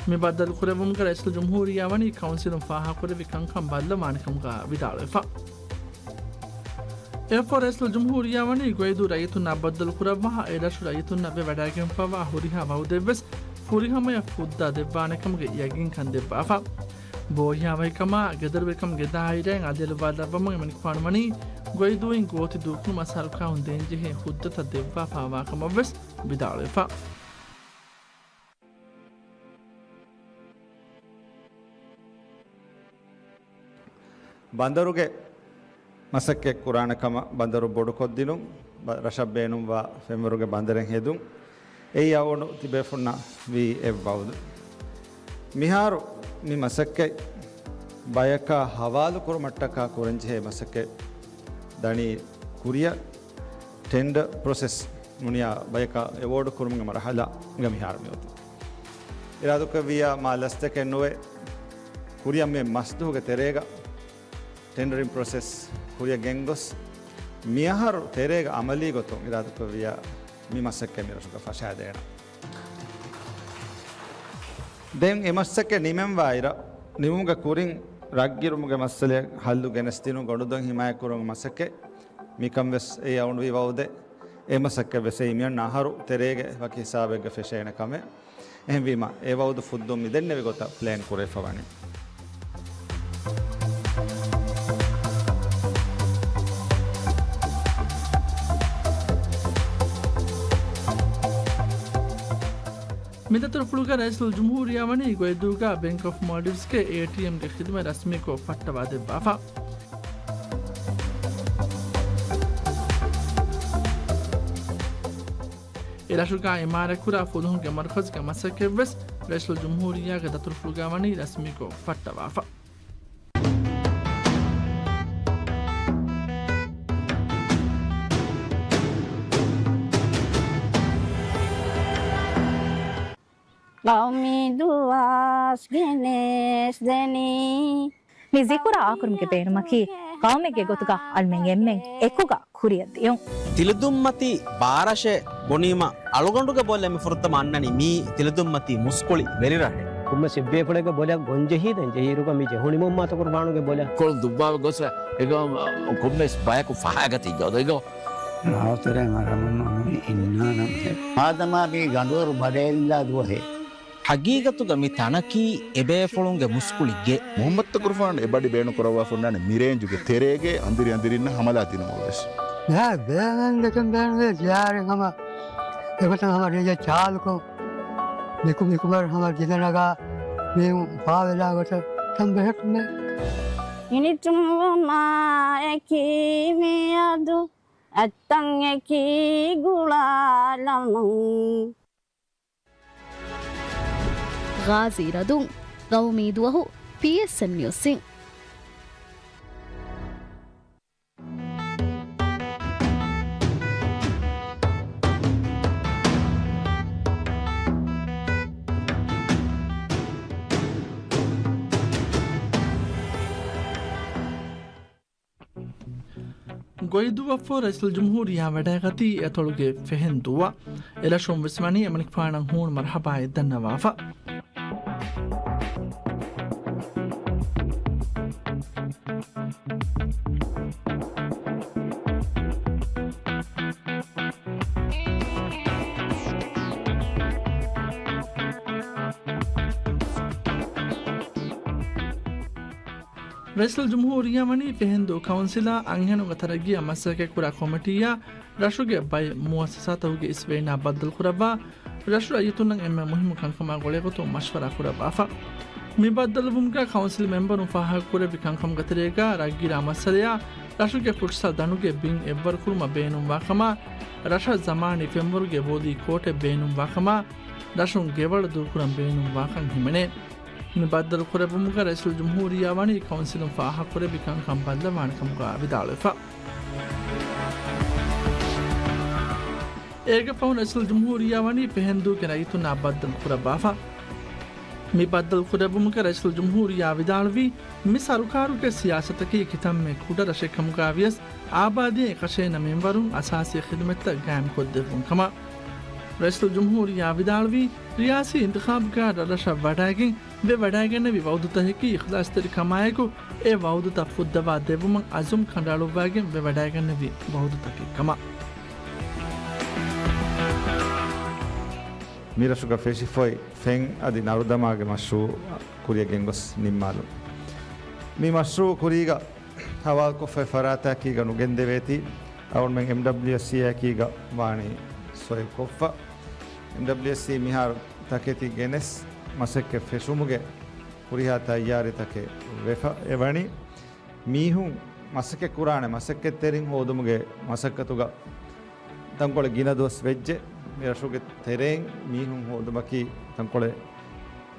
މި ބައްދަލު ކުރެއްވުމުގަ ރައީސުލްޖުމްހޫރިއްޔާ ވަނީ ކައުންސިލުން ފާހަގަކުރެއްވި ކަންކަން ބައްލަވާނެކަމުގަ ވިދާޅުވެފަ. އެއަށްފަހު ރައީސުލްޖުމްހޫރިއްޔާ ވަނީ ގޮއިދޫ ރައްޔިތުންނާ ބައްދަލުކުރައްވާ، އެރަށު ރައްޔިތުންނަށް ވެވަޑައިގެންފަވާ ހުރިހާ ވައުދެއްވެސް ފުރިހަމަޔަށް ފުއްދާ ދެއްވާނެކަމުގެ ޔަގީންކަން ދެއްވާފަ. ބޯހިޔާވަހިކަމާ، ގެދޮރުވެރިކަމުގެ ދާއިރާއިން އަލިއަލުވާލައްވަމުން އެމަނިކުފާނު ވަނީ ގޮއިދޫއިން ގޯތި ދޫކުރުމަށް ސަރުކާރުން ދޭންޖެހޭ ހުއްދަތައް ދެއްވާފާވާކަމަށްވެސް ވިދާޅުވެފަ. ބަނދަރުގެ މަސައްކަތް ކުރާނެ ކަމަށް ބަނދަރު ބޮޑުކޮށްދިނުން، ބަ-، ރަށަށް ބޭނުންވާ ފެންވަރުގެ ބަނދަރެއް ހެދުން، އެއީ އަޅުގަނޑު ތިބޭފުންނަށް ވީ އެއް ވައުދު. މިހާރު މި މަސައްކަތް ބަޔަކާ ހަވާލު ކުރުމަށްޓަކާ ކުރަންޖެހޭ މަސައްކަތް ދަނީ ކުރިއަށް ޓެންޑަ ޕްރޮސެސް ނޫނިޔާ ބަޔަކާ އެވޯޑް ކުރުމުގެ މަރުހަލާގަ މިހާރު މިއޮތީ. އިރާދަކުރެއްވިއްޔާ މާ ލަސްތަކެއް ނުވެ، ކުރިއަށް މި މަސްދުވަހުގެ ތެރޭގަ ޓެންޑަރިން ޕްރޮސެސް ކުރިއަށް ގެންގޮސް، މިއަހަރު ތެރޭގަ އަމަލީ ގޮތުން އިރާދަކުރެއްވިއްޔާ މި މަސައްކަތް މި ރަށުގަ ފަށާދޭނަން. ދެން އެ މަސައްކަތް ނިމެންވާއިރަށް، ނިމުމުގެ ކުރިން ރަށްގިރުމުގެ މައްސަލައަށް ހައްލު ގެނެސްދިނުން ގޮނޑުދޮށް ހިމާޔަތްކުރުމުގެ މަސައްކަތް މިކަން ވެސް އެ އަޅުގަނޑު ވީ ވައުދެއް. އެ މަސައްކަތް ވެސް އެއީ މިއަންނަ އަހަރު ތެރޭގެ ވަކި ހިސާބެއްގަ ފެށޭނެ ކަމެއް. އެހެންވީމަ، އެ ވައުދު ފުއްދުން މިދެންނެވި ގޮތަށް ޕްލޭން ކުރެވިފަ ވަނީ. މި ދަތުރުފުޅުގަ ރައީސުލްޖުމްހޫރިއްޔާ ވަނީ ގޮއިދޫގަ ބޭންކް އޮފް މޯލްޑިވްސްގެ އޭޓީއެމްގެ ޚިދުމަތް ރަސްމީކޮށް ފައްޓަވާ ދެއްވާފަ. އެ ރަށުގަ އިމާރާތްކުރާ ފުލުހުންގެ މަރުކަޒުގެ މަސައްކަތްވެސް ރައީސުލްޖުމްހޫރިއްޔާގެ ދަތުރުފުޅުގަ ވަނީ ރަސްމީކޮށް ފައްޓަވާފަ. ގައުމީ ދުވަސް ގެނެސްދެނީ. މި ޒިކުރާ އާކުރުމުގެ ބޭނުމަކީ، ގައުމެއްގެ ގޮތުގަ އަޅުމެން އެންމެން އެކުގަ ކުރިއަށް ދިޔުން. ތިލަދުންމަތީ ބާރަށެއް ބުނީމަ، އަޅުގަނޑުގެ ބޮލަށް މި ފުރަތަމަ އަންނަނީ މީ ތިލަދުންމަތީ މުސްކުޅި ވެލިރަށެއް. ކޮންމެސް އެއްބޭފުޅެއްގެ ބޮލަށް ގޮންޖެހީ ދެން ޖެހިއިރުގަ މި ޖެހުނީ މުހައްމަދު ޤުރުބާނުގެ ބޮލަށް. ކޮޅުން ދުއްވާ ގޮސް އެގޮ ކޮންމެސް ބަޔަކު ފަހައިގަތީ ގޮދޮއިގޮ. ރާވަތެރޭ މަރަމުން ނުވި އިންނާނަމް. މާދަމާ މީ ގަނޑުވަރު ބަޑައެޅިލާ ދުވަހެއް. ހަގީގަތުގަ މި ތަނަކީ އެބޭފުޅުންގެ މުސްކުޅި ގެ. މުހައްމަދު ޤުރުބާން އެ ބަޑި ބޭނުން ކުރައްވާފަ ހުންނާނެ މިރޭންޖުގެ ތެރޭގެ އަނދިރި އަނދިރިންނަށް ހަމަލާ ދިނުމަށް ވެސް. ބޭން ދެކެން ބޭނުންވޭ ޖިޔާރެން ހަމަ އެގޮތަށް ހަމަ ރޭޖަ ޗާލުކޮށް، މިކު މިކުބަރު ހަމަ ގިލަނަގާ މީހުން ފާވެލާ ގޮތަށް ތަން ބެހެއްޓުމޭ. ހިނިތުންވުމާއެކީ މިއަދު އަތްތަން އެކީ ގުޅާލަމުން. ޣާޒީ ރަދުން، ގައުމީ ދުވަހު، ޕީއެސްއެމް ނިއުސްއިން. ގޮއިދޫއަށްފަހު ރައީސުލްޖުމްހޫރިއްޔާ ވަޑައިގަތީ އެތޮޅުގެ ފެހެން ދުވަށް. އެރަށުން ވެސް ވަނީ އެމަނިކުފާނަށް ހޫނު މަރުޙަބާއެއް ދަންނަވާފަ. ރައީސުލްޖުމްހޫރިއްޔާ ވަނީ ފެހެންދޫ ކައުންސިލާ އަންހެނުންގެ ތަރައްގީއަށް މަސައްކަތްކުރާ ކޮމިޓީއާ ރަށުގެ ބައެއް މުއައްސަސާތަކުގެ އިސްވެރިންނާ ބައްދަލުކުރައްވާ، ރަށު ރައްޔިތުންނަށް އެންމެ މުހިއްމު ކަންކަމާ ގުޅޭގޮތުން މަޝްވަރާ ކުރައްވާފަ. މި ބައްދަލުވުމުގަ ކައުންސިލް މެމްބަރުން ފާހަގަކުރެއްވި ކަންކަމުގެ ތެރޭގަ ރަށްގިރާ މައްސަލަޔާ، ރަށުގެ ފުޓްސަލް ދަނޑުގެ ބިން އެއްވަރުކުރުމަށް ބޭނުންވާ ކަމާ، ރަށަށް ޒަމާނީ ފެންވަރުގެ ވޮލީ ކޯޓެއް ބޭނުންވާ ކަމާ، ރަށުން ގެވަޅު ދޫކުރަން ބޭނުންވާކަން ހިމެނޭ. މި ބައްދަލު ކުރެއްވުމުގަ ރައީސުލްޖުމްހޫރިއްޔާ ވަނީ ކައުންސިލުން ފާހަގަކުރެއްވި ކަންކަން ބައްލަވާނެ ކަމުގަ ވިދާޅުވެފަ. އޭގެ ފަހުން ރައީސުލްޖުމްހޫރިއްޔާ ވަނީ ފެހެންދޫގެ ރައްޔިތުންނާ ބައްދަލު ކުރައްވާފަ. މި ބައްދަލު ކުރެއްވުމުގަ ރައީސުލްޖުމްހޫރިއްޔާ ވިދާޅުވީ، މި ސަރުކާރުގެ ސިޔާސަތަކީ ކިތަންމެ ކުޑަ ރަށެއް ކަމުގަ ވިޔަސް، އާބާދީ އެކަށޭނަ މިންވަރުން އަސާސީ ޚިދުމަތްތައް ގާއިމްކޮށްދެއްވުން ކަމަށް. ރައީސުލްޖުމްހޫރިއްޔާ ވިދާޅުވީ، ރިޔާސީ އިންތިޚާބުގަ ރަށްރަށަށް ވަޑައިގެން ވެވަޑައިގެންނެވި ވައުދުތަކަކީ އިޚްލާޞްތެރިކަމާއެކު، އެ ވައުދުތައް ފުއްދަވާ ދެއްވުމަށް އަޒުމް ކަނޑައަޅުއްވައިގެން ވެވަޑައިގެންނެވި ވައުދުތަކެއް ކަމަށް. މިރަށުގަ ފެށިފައި ފެން އަދި ނަރުދަމާގެ މަޝްރޫއު ކުރިއަށް ގެންގޮސް ނިންމާލުން. މި މަޝްރޫއު ކުރީގަ ހަވާލުކޮށްފައި ފަރާތާއެކީގަ ނުގެންދެވޭތީ، އަޅުމެން އެމްޑަބްލިއުއެސްސީއާއެކީގަ ވާނީ ސޮއިލް ކޮށްފަ. އެމްޑަބްލިއުއެސްސީ މިހާރު ތަކެތި ގެނެސް މަސައްކަތް ފެށުމުގެ ހުރިހާ ތައްޔާރީތަކެއް ވެފަ އެވަނީ. މީހުން މަސައްކަތް ކުރާނެ މަސައްކަތްތެރިން ހޯދުމުގެ މަސައްކަތުގަ ތަންކޮޅެއް ގިނަ ދުވަސް ވެއްޖެ. މި ރަށުގެ ތެރެއިން މީހުން ހޯދުމަކީ ތަންކޮޅެއް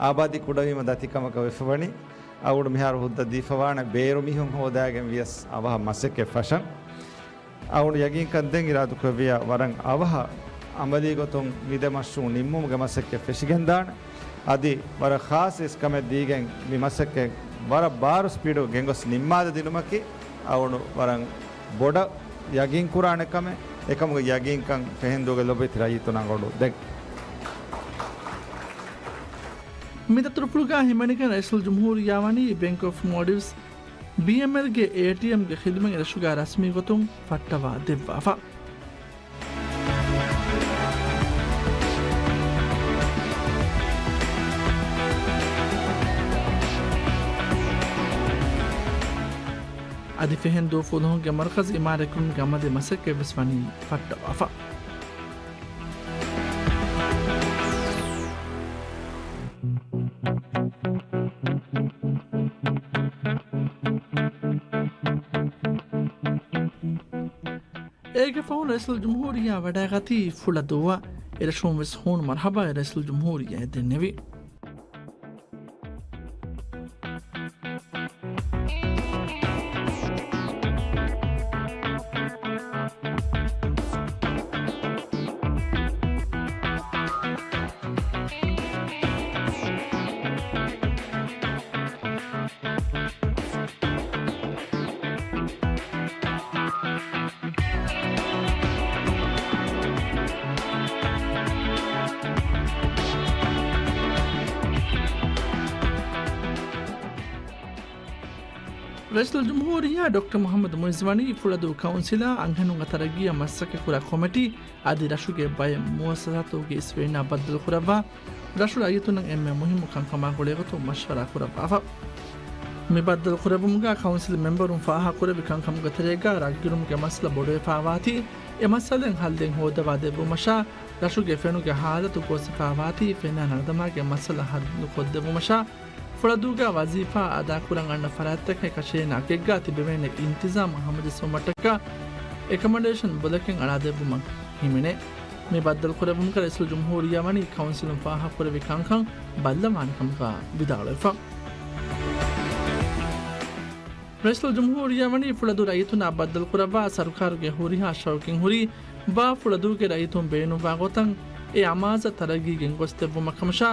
އާބާދީ ކުޑަވީމަ ދަތިކަމަކަށް ވެފަވަނީ. އަޅުގަނޑު މިހާރު ހުއްދަ ދީފަވާނެ ބޭރު މީހުން ހޯދާގެން ވިޔަސް އަވަހަށް މަސައްކަތް ފަށަން. އަޅުގަނޑު ޔަގީންކަން ދޭން އިރާދަކުރެއްވިއްޔާ ވަރަށް އަވަހަށް އަމަލީ ގޮތުން މި ދެ މަޝްރޫއު ނިންމުމުގެ މަސައްކަތް ފެށިގެންދާނެ. އަދި ވަރަށް ޚާއްޞަ އިސްކަމެއް ދީގެން މި މަސައްކަތް ވަރަށް ބާރު ސްޕީޑު ގެންގޮސް ނިންމާލަދިނުމަކީ އަޅުގަނޑު ވަރަށް ބޮޑަށް ޔަގީންކުރާނެ ކަމެއް. އެކަމުގެ ޔަގީންކަން ފެހެންދޫގެ ލޮބުވެތި ރައްޔިތުންނަށް އަޅުގަނޑު ދެން. މި ދަތުރުފުޅުގަ ހިމެނިގެން ރައީސުލްޖުމްހޫރިއްޔާ ވަނީ ބޭންކް އޮފް މޯލްޑިވްސް، ބީއެމްއެލްގެ އޭޓީއެމްގެ ޚިދުމަތް ރަށުގަ ރަސްމީ ގޮތުން ފައްޓަވާ ދެއްވާފަ. އަދި ފެހެންދޫ ފުލުހުންގެ މަރުކަޒު އިމާރާތްކުރުމުގެ އަމަލީ މަސައްކަތްވެސް ވަނީ ފައްޓަވާފަ. އޭގެ ފަހުން ރައީސުލްޖުމްހޫރިއްޔާ ވަޑައިގަތީ ފުޅަދޫއަށް. އެރަށުން ވެސް ހޫނު މަރުޙަބާއެއް ރައީސުލްޖުމްހޫރިއްޔާއަށް ދެންނެވި. ރައީސުލްޖުމްހޫރިއްޔާ ޑޮކްޓަރ މުޙައްމަދު މުޢިއްޒު ވަނީ ފުޅަދޫ ކައުންސިލާ އަންހެނުންގެ ތަރައްގީއަށް މަސައްކަތްކުރާ ކޮމިޓީ އަދި ރަށުގެ ބައެއް މުއައްސަސާތަކުގެ އިސްވެރިންނާ ބައްދަލުކުރައްވާ، ރަށު ރައްޔިތުންނަށް އެންމެ މުހިއްމު ކަންކަމާ ގުޅޭގޮތުން މަޝްވަރާ ކުރައްވާފަ. މި ބައްދަލު ކުރެއްވުމުގަ ކައުންސިލް މެމްބަރުން ފާހަގަކުރެއްވި ކަންކަމުގެ ތެރޭގަ ރަށްގިރުމުގެ މައްސަލަ ބޮޑުވެފާވާތީ، އެ މައްސަލައިން ހައްލެއް ހޯދަވާ ދެއްވުމަށާ، ރަށުގެ ފެނުގެ ހާލަތު ގޯސްވެފާވާތީ، ފެނާ ނަރުދަމާގެ މައްސަލަ ހައްލުކޮށްދެއްވުމަށާ، ފުޅަދޫގަ ވަޒީފާ އަދާކުރަން އަންނަ ފަރާތްތަކަށް އެކަށޭނާ އެކެއްގަ ތިބެވޭނެ އިންތިޒާމު ހަމަޖެއްސުމަށްޓަކާ އެކަމަނޑޭޝަން ބުލަކެއް އަޅާދެއްވުމަށް ހިމެނޭ. މި ބައްދަލުކުރެއްވުމުގަ ރައީސުލްޖުމްހޫރިއްޔާ ވަނީ ކައުންސިލުން ފާހަގަކުރެއްވި ކަންކަން ބައްލަވާނެ ކަމުގަ ވިދާޅުވެފަ. ރައީސުލްޖުމްހޫރިއްޔާ ވަނީ ފުޅަދޫ ރައްޔިތުންނާ ބައްދަލުކުރައްވާ ސަރުކާރުގެ ހުރިހާ ޝައުގުގެ ހުރި ބާ ފުޅަދޫގެ ރައްޔިތުން ބޭނުންވާ ގޮތަށް އެ އަމާޒަށް ތަރައްގީ ގެންގޮސްދެއްވުމަށް ކަމަށާ،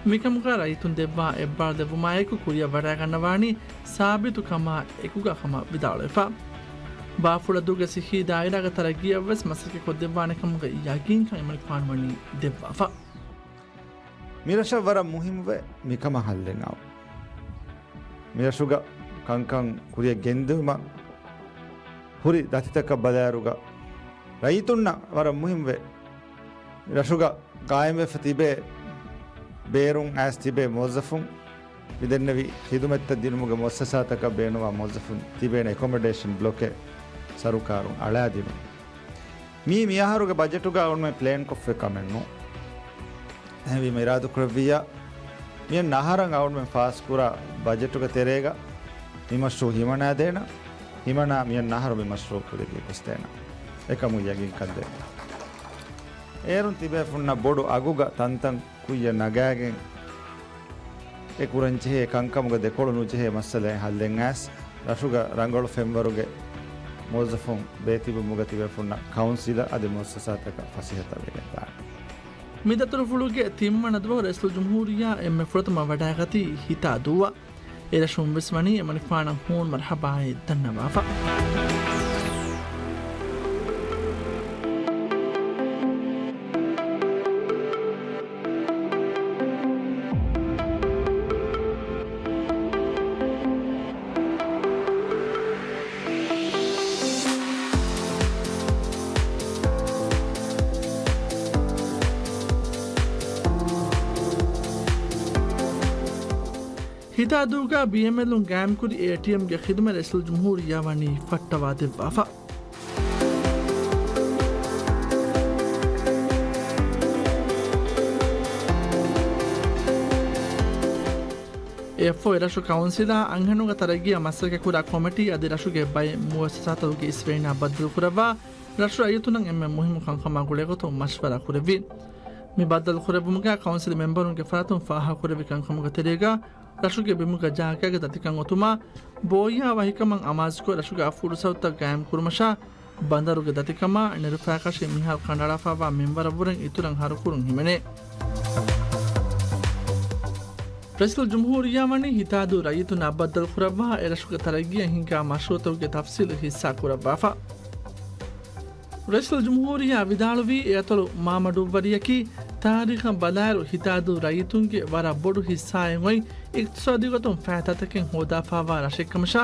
މިކަމުގަ ރައްޔިތުން ދެއްވާ އެއްބާރުލެއްވުމާއެކު ކުރިއަށް ވަޑައިގަންނަވާނީ ސާބިތު ކަމާ އެކުގަ ކަމަށް ވިދާޅުވެފަ. ބާފުޅަދޫގެ ސިއްހީ ދާއިރާގެ ތަރައްގީއަށްވެސް މަސައްކަތް ކޮށްދެއްވާނެ ކަމުގެ ޔަގީންކަން އެމަނިކުފާނު ވަނީ ދެއްވާފަ. މިރަށަށް ވަރަށް މުހިއްމުވޭ މިކަމަށް ހައްލެއް އައު. މިރަށުގަ ކަންކަން ކުރިއަށް ގެންދިއުމަށް ހުރި ދަތިތަކަށް ބަލާއިރުގަ ރައްޔިތުންނަށް ވަރަށް މުހިއްމުވޭ. ރަށުގަ ގާއިމްވެފަ ތިބޭ ބޭރުން އައިސް ތިބޭ މުވައްޒަފުން މިދެންނެވި ޚިދުމަތްތައް ދިނުމުގެ މުއައްސަސާތަކަށް ބޭނުންވާ މުވައްޒަފުން ތިބޭނެ އެކޮމޮޑޭޝަން ބްލޮކެއް ސަރުކާރުން އަޅާދިނުން. މީ މިއަހަރުގެ ބަޖެޓުގަ އަޅުމެން ޕްލޭންކޮށްފަ ކަމެއްނޫ. އެހެންވީމަ އިރާދަކުރެއްވިއްޔާ، މިއަންނަ އަހަރަށް އަޅުމެން ފާސްކުރާ ބަޖެޓުގެ ތެރޭގަ މި މަޝްރޫ ހިމަނާދޭނަ، ހިމަނާ މިއަންނަ އަހަރު މި މަޝްރޫ ކުރިއަށް ގޮސްދޭނަ. އެކަމު ޔަގީންކަން ދޭނަ. އޭރުން ތިބޭފުންނަށް ބޮޑު އަގުގަ ތަންތަން ކުއްޔަށް ނަގާގެން އެ ކުރަންޖެހޭ ކަންކަމުގަ ދެކޮޅު ނުޖެހޭ މައްސަލައެއް ހައްލެއް އައިސް، ރަށުގަ ރަނގަޅު ފެންވަރުގެ މުވައްޒަފުން ބޭތިބުމުގަ ތިބޭފުންނަށް ކައުންސިލަށް އަދި މުއައްސަސާތަކަށް ފަސޭހަތައް ވެގެންދާނެ. މި ދަތުރުފުޅުގެ ތިންވަނަ ދުވަހު ރައީސުލްޖުމްހޫރިއްޔާ އެންމެ ފުރަތަމަ ވަޑައިގަތީ ހިތާދޫއަށް. އެރަށުން ވެސް ވަނީ އެމަނިކުފާނަށް ހޫނު މަރުޙަބާއެއް ދަންނަވާފަ. ހިތާދޫގަ ބީއެމްއެލުން ގާއިމްކުރި އޭޓީއެމްގެ ޚިދުމަތް ރައީސުލްޖުމްހޫރިއްޔާ ވަނީ ފައްޓަވާ ދެއްވާފަ. އެއަށްފަހު އެރަށު ކައުންސިލާ އަންހެނުންގެ ތަރައްގީއަށް މަސައްކަތްކުރާ ކޮމިޓީ އަދި ރަށުގެ ބައެއް މުއައްސަސާތަކުގެ އިސްވެރިންނާ ބައްދަލުކުރައްވާ ރަށު ރައްޔިތުންނަށް އެންމެ މުހިއްމު ކަންކަމާ ގުޅޭގޮތުން މަޝްވަރާ ކުރެއްވި. މި ބައްދަލުކުރެއްވުމުގައި ކައުންސިލް މެމްބަރުންގެ ފަރާތުން ފާހަގަކުރެއްވި ކަންކަމުގެ ތެރޭގަ ރަށުގެ ބިމުގަ ޖާގައިގެ ދަތިކަން އޮތުމާ، ބޯއްޔާ ވަހިކަމަށް އަމާޒުކޮށް ރަށުގެ އަފުރުސަތުތައް ގާއިމްކުރުމަށާ، ބަނދަރުގެ ދަތިކަމާ، ނެރުފައިކަށި މިހާރު ކަނޑައަޅާފައިވާ މިންވަރަށްވުރެން އިތުރަށް ހަރުކުރުން ހިމެނޭ. ރައީސުލްޖުމްހޫރިއްޔާ ވަނީ ހިތާދޫ ރައްޔިތުންނާ ބައްދަލުކުރައްވާ، އެރަށުގެ ތަރައްގީއަށް ހިންގާ މަޝްރޫއުތަކުގެ ތަފްސީލު ހިއްސާ ކުރައްވާފަ. ރައީސުލްޖުމްހޫރިއްޔާ ވިދާޅުވީ، އެއަތޮޅު މާމަޑުއްވަރިއަކީ ތާރީޚަށް ބަލާއިރު ހިތާދޫ ރައްޔިތުންގެ ވަރަށް ބޮޑު ހިއްސާއެއް އޮތް އިޤްތިޞާދީ ގޮތުން ފައިތަތަކެއް ހޯދާފައިވާ ރަށެއްކަމަށާ،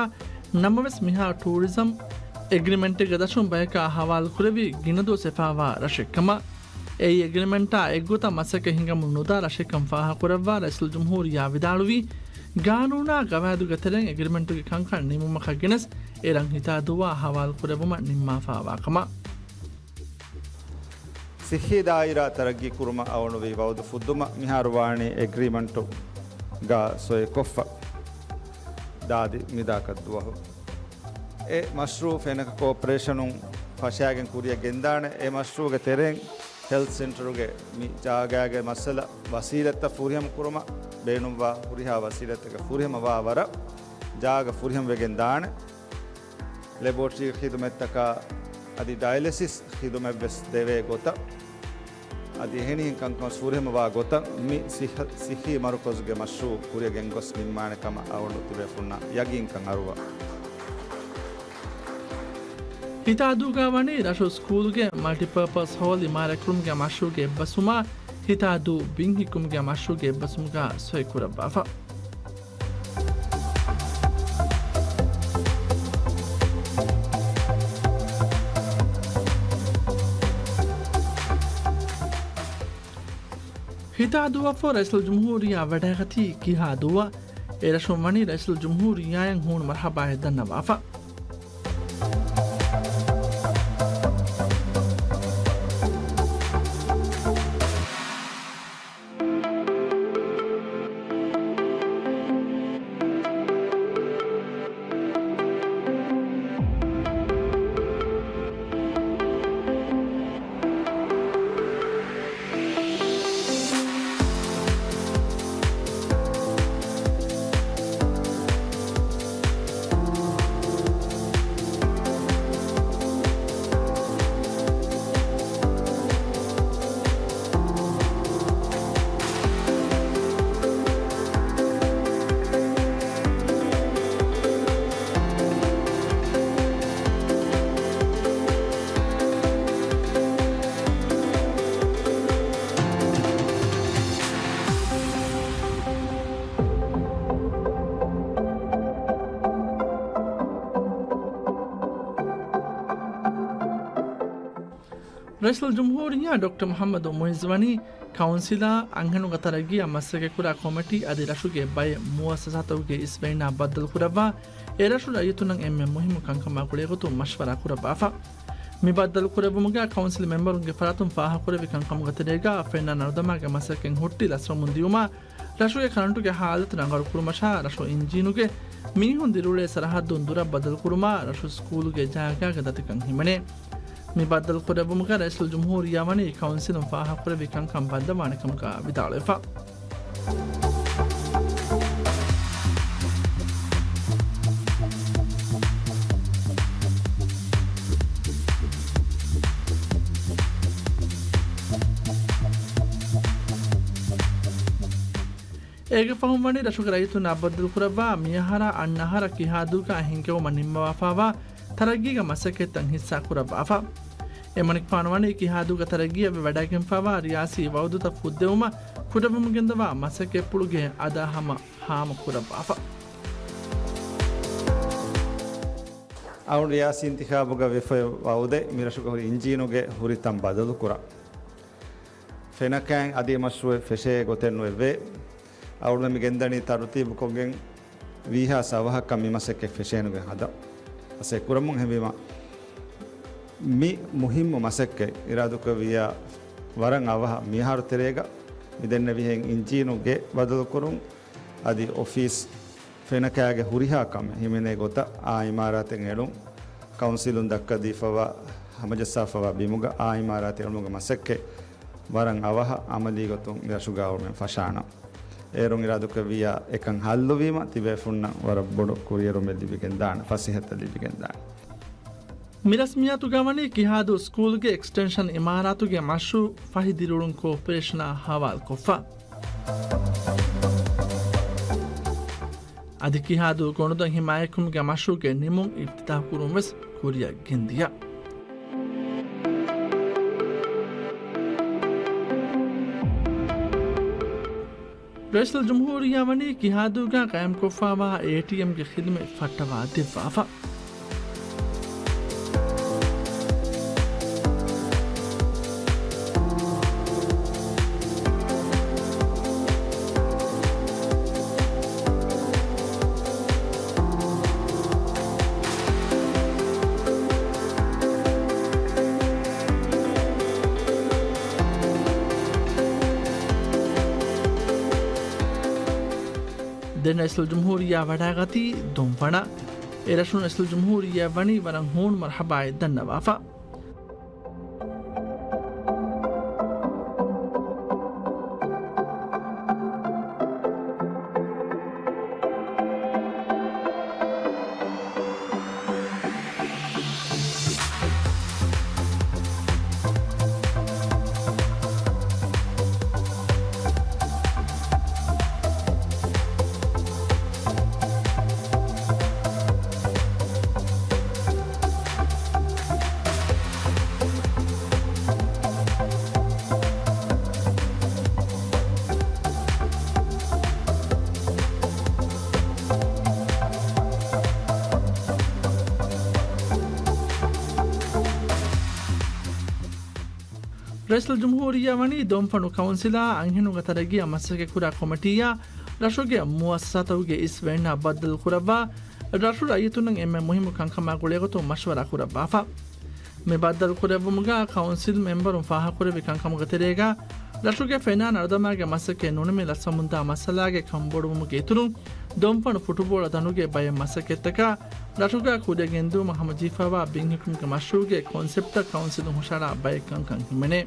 ނަމަވެސް މިހާ ޓޫރިޒަމް އެގްރިމެންޓެއްގެ ދަށުން ބަޔަކާ ހަވާލުކުރެވި ގިނަ ދުވަސް ވެފައިވާ ރަށެއްކަމަށް. އެއީ އެގްރިމެންޓާ އެއްގޮތަށް މަސައްކަތް ހިނގަމުން ނުދާ ރަށެއްކަން ފާހަގަކުރައްވާ ރައީސުލްޖުމްހޫރިއްޔާ ވިދާޅުވީ، ގާނޫނާ ގަވާއިދުގެ ތެރެއިން އެގްރިމެންޓުގެ ކަންކަން ނިމުމަކަށް ގެނެސް، އެރަށް ހިތާދޫއާ ހަވާލުކުރެއްވުމަށް ނިންމާފައިވާ ކަމަށް. ސިއްހީ ދާއިރާ ތަރައްގީ ކުރުމަށް އަޅުގަނޑު ވި ވައުދު ފުއްދުމަށް މިހާރު ވާނީ އެގްރީމަންޓުގަ ސޮއިކޮށްފަ ދާދި މިދާކަށް ދުވަހު. އެ މަޝްރޫއު ފެނަކަ ކޯޕަރޭޝަނުން ފަށާގެން ކުރިއަށް ގެންދާނެ. އެ މަޝްރޫއުގެ ތެރެއިން ހެލްތް ސެންޓަރުގެ މި ޖާގާގެ މައްސަލަ ވަސީލަތްތައް ފުރިހަމަ ކުރުމަށް ބޭނުންވާ ހުރިހާ ވަސީލަތްތަކެއް ފުރިހަމަވާ ވަރަށް ޖާގަ ފުރިހަމަވެގެން ދާނެ. ލެބޯޓްރީ ޚިދުމަތްތަކާ އަދި ޑަޔަލިސިސް ޚިދުމަތްވެސް ދެވޭ ގޮތަށް އަދި އެހެނިހެން ކަންކަން ފުރިހަމަވާ ގޮތަށް މި ސިއްހަ-، ސިއްހީ މަރުކަޒުގެ މަޝްރޫއު ކުރިއަށް ގެންގޮސް ނިންމާނެ ކަމަށް އަޅުގަނޑު ތިބޭފުންނަށް ޔަގީންކަން އަރުވާ. ހިތާދޫގަ ވަނީ ރަށު ސްކޫލުގެ މަލްޓިޕާޕަސް ހޯލް އިމާރާތްކުރުމުގެ މަޝްރޫއުގެ އެއްބަސްވުމާ، ހިތާދޫ ބިން ހިއްކުމުގެ މަޝްރޫއުގެ އެއްބަސްވުމުގަ ސޮއިކުރައްވާފަ. ހިތާދޫއަށްފަހު ރައީސުލްޖުމްހޫރިއްޔާ ވަޑައިގަތީ ކިހާދޫއަށް؟ އެރަށުން ވަނީ ރައީސުލްޖުމްހޫރިއްޔާއަށް ހޫނު މަރްޙަބާއެއް ދަންނަވާފަ. ރައީސުލްޖުމްހޫރިއްޔާ ޑޮކްޓަރ މުޙައްމަދު މުޢިއްޒު ވަނީ ކައުންސިލާ އަންހެނުންގެ ތަރައްގީއަށް މަސައްކަތްކުރާ ކޮމިޓީ އަދި ރަށުގެ ބައެއް މުއައްސަސާތަކުގެ އިސްވެރިންނާ ބައްދަލުކުރައްވާ، އެ ރަށު ރައްޔިތުންނަށް އެންމެ މުހިއްމު ކަންކަމާ ގުޅޭގޮތުން މަޝްވަރާ ކުރައްވާފަ. މި ބައްދަލުކުރެއްވުމުގައި ކައުންސިލް މެމްބަރުންގެ ފަރާތުން ފާހަގަކުރެއްވި ކަންކަމުގެ ތެރޭގަ ފެންނަން ނަރުދަމާގެ މަސައްކަތް ހުއްޓި ލަސްވަމުން ދިޔުމާ، ރަށުގެ ކަރަންޓުގެ ހާލަތު ރަނގަޅުކުރުމަށާ، ރަށު އިންޖީނުގެ މީހުން ދިރިއުޅޭ ސަރަހައްދުން ދުރަށް ބަދަލުކުރުމާ، ރަށު ސްކޫލުގެ ޖާގާގެ ދަތިކަން ހިމެނޭ. މި ބައްދަލު ކުރެއްވުމުގަ ރައީސުލްޖުމްހޫރިއްޔާ ވަނީ ކައުންސިލުން ފާހަގަކުރެއްވި ކަންކަން ބައްދަލުވާނެ ކަމުގަ ވިދާޅުވެފަ. އޭގެ ފަހުން ވަނީ ރަށުގެ ރައްޔިތުންނާ ބައްދަލުކުރައްވާ މިއަހަރާ އަންނަ އަހަރަށް ކިހާދޫގަ ހިންގެވުމަށް ނިންމަވާފާވާ ތަރައްގީގެ މަސައްކަތްތައް ހިއްސާކުރައްވާފަ. އެމަނިކުފާނު ވަނީ ކިހާދޫގެ ތަރައްގީއަށް ވެވަޑައިގެންފާވާ ރިޔާސީ ވައުދުތައް ފުއްދެވުމަށް ކުޑަވަމުން ގެންދަވާ މަސައްކަތްޕުޅުގެ އަދާހަމަ ހާމަކުރައްވާފަ. އަޅުގަނޑު ރިޔާސީ އިންތިޚާބުގަ ވެފައި ވައުދެއް މިރަށުގަ ހުރި އިންޖީނުގެ ހުރިތަން ބަދަލުކުރާ. ފެނަކައިން އަދި މަޝްރޫއެއް ފެށޭ ގޮތެއް ނުވެއްވޭ. އަޅުގަނޑު މި ގެންދަނީ ތަރުތީބުކޮށްގެން ވީހާސް އަވަހަކަށް މި މަސައްކަތް ފެށޭނެގޮތް ހަދަން މަސައްކަތް ކުރަމުން. އެހެންވީމަ، މި މުހިއްމު މަސައްކަތް އިރާދަކުރެއްވިއްޔާ ވަރަށް އަވަހަށް މިއަހަރު ތެރޭގަ މި ދެންނެވިހެން އިންޖީނު ގެ ބަދަލުކުރުން، އަދި އޮފީސް ފެނަކައިގެ ހުރިހާ ކަމެއް ހިމެނޭ ގޮތަށް އާ އިމާރާތެއް އެޅުން، ކައުންސިލުން ދައްކަދީފައިވާ ހަމަޖައްސާފައިވާ ބިމުގަ އާ އިމާރާތެއް އެޅުމުގެ މަސައްކަތް ވަރަށް އަވަހަށް އަމަލީ ގޮތުން މި ރަށުގަ އަޅުމެން ފަށާނަން. އޭރުން އިރާދަކުރެއްވިއްޔާ އެކަން ހައްލުވީމަ، ތިބޭފުންނަށް ވަރަށް ބޮޑު ކުރިއެރުމެއް ލިބިގެންދާނެ، ފަސޭހަތައް ލިބިގެންދާނެ. މި ރަސްމިއްޔާތުގަ ވަނީ ކިހާދޫ ސްކޫލްގެ އެކްސްޓެންޝަން އިމާރާތުގެ މަޝްރޫއު ފަހި ދިރިއުޅުން ކޯޕަރޭޝަނާ ހަވާލުކޮށްފަ. އަދި ކިހާދޫ ގޮނޑުދޮށް ހިމާޔަތްކުރުމުގެ މަޝްރޫއުގެ ނިމުން އިފްތިތާހުކުރުން ވެސް ކުރިއަށް ގެންދިޔަ. ރައީސުލްޖުމްހޫރިއްޔާ ވަނީ ކިހާދޫގަ ޤާއިމްކޮށްފާވާ އޭޓީއެމްގެ ޚިދުމަތް ފައްޓަވާ ދެއްވާފަ. ދެން ރައީސުލްޖުމްހޫރިއްޔާ ވަޑައިގަތީ ދޮންފަނަށް. އެރަށުން ރައީސުލްޖުމްހޫރިއްޔާ ވަނީ ވަރަށް ހޫނު މަރުޙަބާއެއް ދަންނަވާފަ. ރައީސުލްޖުމްހޫރިއްޔާ ވަނީ ދޮންފަނު ކައުންސިލާ އަންހެނުންގެ ތަރައްގީއަށް މަސައްކަތްކުރާ ކޮމިޓީއާ ރަށުގެ މުއައްސަސާތަކުގެ އިސް ވެރިންނާ ބައްދަލުކުރައްވާ، ރަށު ރައްޔިތުންނަށް އެންމެ މުހިއްމު ކަންކަމާ ގުޅޭގޮތުން މަޝްވަރާ ކުރައްވާފަ. މި ބައްދަލުކުރެއްވުމުގަ ކައުންސިލް މެމްބަރުން ފާހަގަކުރެއްވި ކަންކަމުގެ ތެރޭގަ، ރަށުގެ ފެނާ ނަރުދަމާގެ މަސައްކަތް ނުނިމި ލަސްވަމުންދާ މައްސަލާގެ ކަންބޮޑުވުމުގެ އިތުރުން، ދޮންފަނު ފުޓުބޯޅަ ދަނޑުގެ ބައެއް މަސައްކަތްތަކާ، ރަށުގަ ކުރިއަށް ގެންދިއުމަށް ހަމަޖެހިފައިވާ ބިންހެއްޓުމުގެ މަޝްރޫއުގެ ކޮންސެޕްޓަށް ކައުންސިލުން ހުށަހަޅާ ބައެއް ކަންކަން ހިމެނޭ.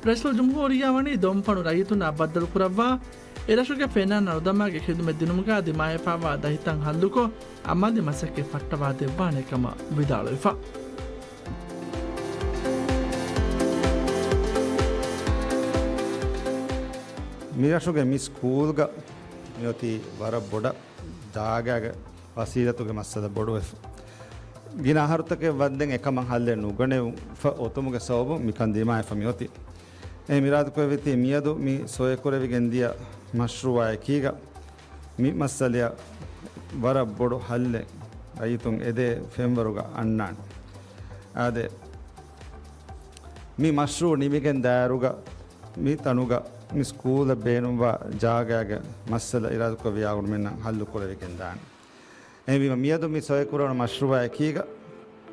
ރައީސުލްޖުމްހޫރިއްޔާ ވަނީ ދޮންފަނު ރައްޔިތުންނާ ބައްދަލުކުރައްވާ، އެރަށުގެ ފެނާ ނަރުދަމާގެ ޚިދުމަތް ދިނުމުގަ ދިމާވެފައިވާ ދަތިތައް ހައްލުކޮށް، އަމަލީ މަސައްކަތް ފައްޓަވާ ދެއްވާނެ ކަމަށް ވިދާޅުވެފަ. މިރަށުގެ މި ސްކޫލްގަ މިއޮތީ ވަރަށް ބޮޑަށް ޖާގާގެ ވަސީލަތުގެ މައްސަލަ ބޮޑުވެފަ. ގިނަ އަހަރުތަކެއް ވަންދެން އެކަމަށް ހައްލެއް ނުގަނެވުފަ އޮތުމުގެ ސަބަބުން މިކަން ދިމާވެފަ މިއޮތީ. އެހެން އިރާދަކުރެއްވިތީ މިއަދު މި ސޮއެކުރެވިގެންދިޔަ މަޝްރޫއާ އެކީގަ މި މައްސަލަޔަށް ވަރަށް ބޮޑު ހައްލެއް ރައްޔިތުން އެދޭ ފެންވަރުގަ އަންނާނެ. އާދެ، މި މަޝްރޫއު ނިމިގެން ދާއިރުގަ މި ތަނުގަ މި ސްކޫލަށް ބޭނުންވާ ޖާގާގެ މައްސަލަ އިރާދަކުރެއްވި އަޅުގަނޑުމެންނަށް ހައްލު ކުރެވިގެންދާނެ. އެހެންވީމަ، މިއަދު މި ސޮއެކުރެވުނު މަޝްރޫއާ އެކީގަ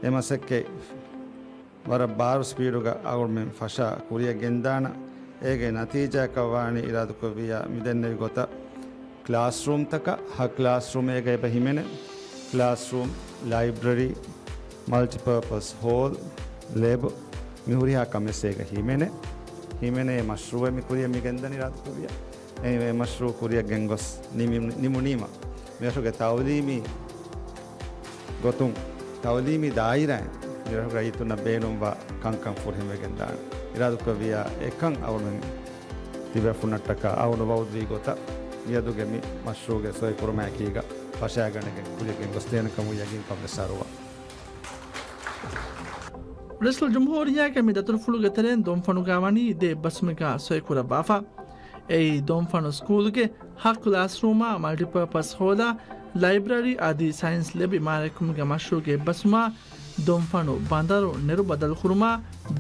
އެ މަސައްކަތް ވަރަށް ބާރު ސްޕީޑުގަ އަޅުގަނޑުމެން ފަށާ ކުރިއަށް ގެންދާނަން. އޭގެ ނަތީޖާއަކަށް ވާނީ އިރާދަކުރެއްވިއްޔާ މި ދެންނެވި ގޮތަށް ކްލާސްރޫމްތަކަށް ހަ ކްލާސްރޫމޭގަ އެބަ ހިމެނޭ. ކްލާސްރޫމް، ލައިބްރަރީ، މަލްޓިޕާޕަސް ހޯލް، ލެބް، މިހުރިހާ ކަމެއްސޭގަ ހިމެނޭ. ހިމެނޭ މަޝްރޫއެއް މި ކުރިޔަށް މި ގެންދަނީ ރާދުކުރިޔަށް. އެ މަޝްރޫ ކުރިޔަށް ގެންގޮސް ނިމި-، ނިމުނީމަ، މިރަށުގެ ތައުލީމީ ގޮތުން، ތައުލީމީ ދާއިރާއިން މިރަށުގެ ރައްޔިތުންނަށް ބޭނުންވާ ކަންކަން ފުރިހަމަވެގެންދާނެ. އިރާދުކުރެއްވިއްޔާ އެކަން އަޅުމެން ތިބޭފުންނަށްޓަކާ އަހުނު ވައުދުވީ ގޮތަށް މިއަދުގެ މި މަޝްރޫގެ ސޮއިކުރުމާއެކީގަ ފަށާގަނެގެން ކުރިޔަށް ގެންގޮސްދޭނެ ކަމުގެ ޔަގީންކަމުގެ ސަރުވާ. ރައީސުލްޖުމްހޫރިއްޔާގެ މި ދަތުރުފުޅުގެ ތެރެއިން ދޮންފަނުގަ ވަނީ ދެ އެއްބަސްވުމެއްގަ ސޮއިކުރައްވާފަ. އެއީ ދޮންފަނު ސްކޫލްގެ ހަ ކްލާސްރޫމާ، މަލްޓިޕާޕަސް ހޯލާ، ލައިބްރަރީ އަދި ސައިންސް ލެބް އިމާރާތްކުރުމުގެ މަޝްރޫގެ އެއްބަސްވުމާ، ދޮންފަނު ބަނދަރު ނެރު ބަދަލުކުރުމާ،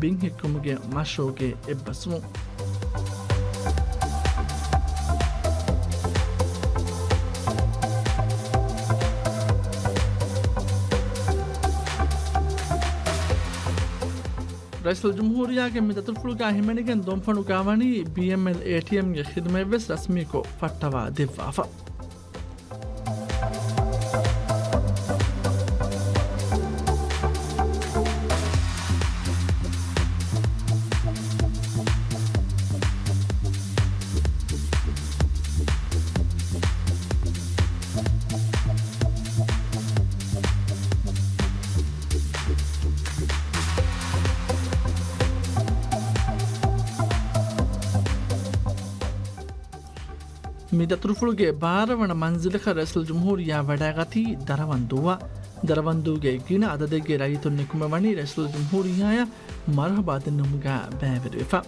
ބިން ހިއްކުމުގެ މަޝްރޫގެ އެއްބަސްވުން. ރައީސުލްޖުމްހޫރިއްޔާގެ މި ދަތުރުފުޅުގަ ހިމެނިގެން ދޮންފަނުގަ ވަނީ ބީއެމްއެލް އޭޓީއެމްގެ ޚިދުމަތްވެސް ރަސްމީކޮށް ފައްޓަވާ ދެއްވާފަ. މި ދަތުރުފުޅުގެ ބާރަ ވަނަ މަންޒިލަކަށް ރައީސުލްޖުމްހޫރިއްޔާ ވަޑައިގަތީ ދަރަވަންދޫއަށް. ދަރަވަންދޫގެ ގިނަ އަދަދެއްގެ ރައްޔިތުން ނިކުމެވަނީ ރައީސުލްޖުމްހޫރިއްޔާއަށް މަރުޙަބާ ދެންނެވުމުގަ ބައިވެރިވެފަ.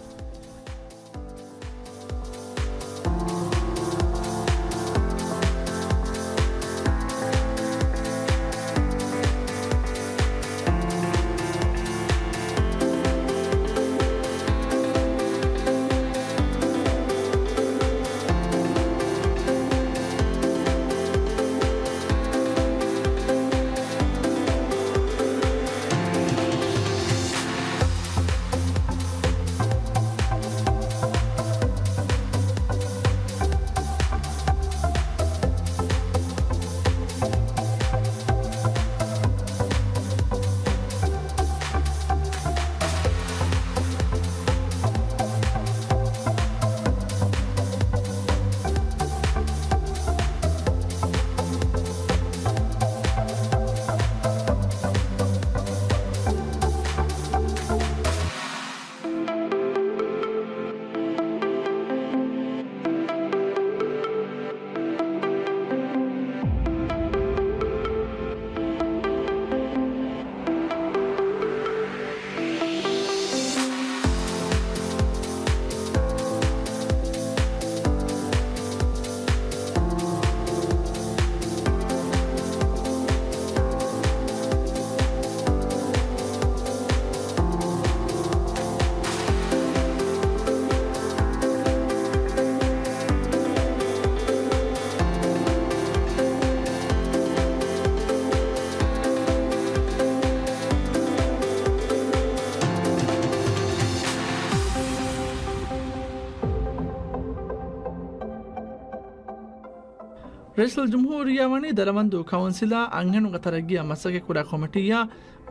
ރައީސުލްޖުމްހޫރިއްޔާ ވަނީ ދަރަވަންދޫ ކައުންސިލާ އަންހެނުންގެ ތަރައްގީއަށް މަސައްކަތްކުރާ ކޮމިޓީއާ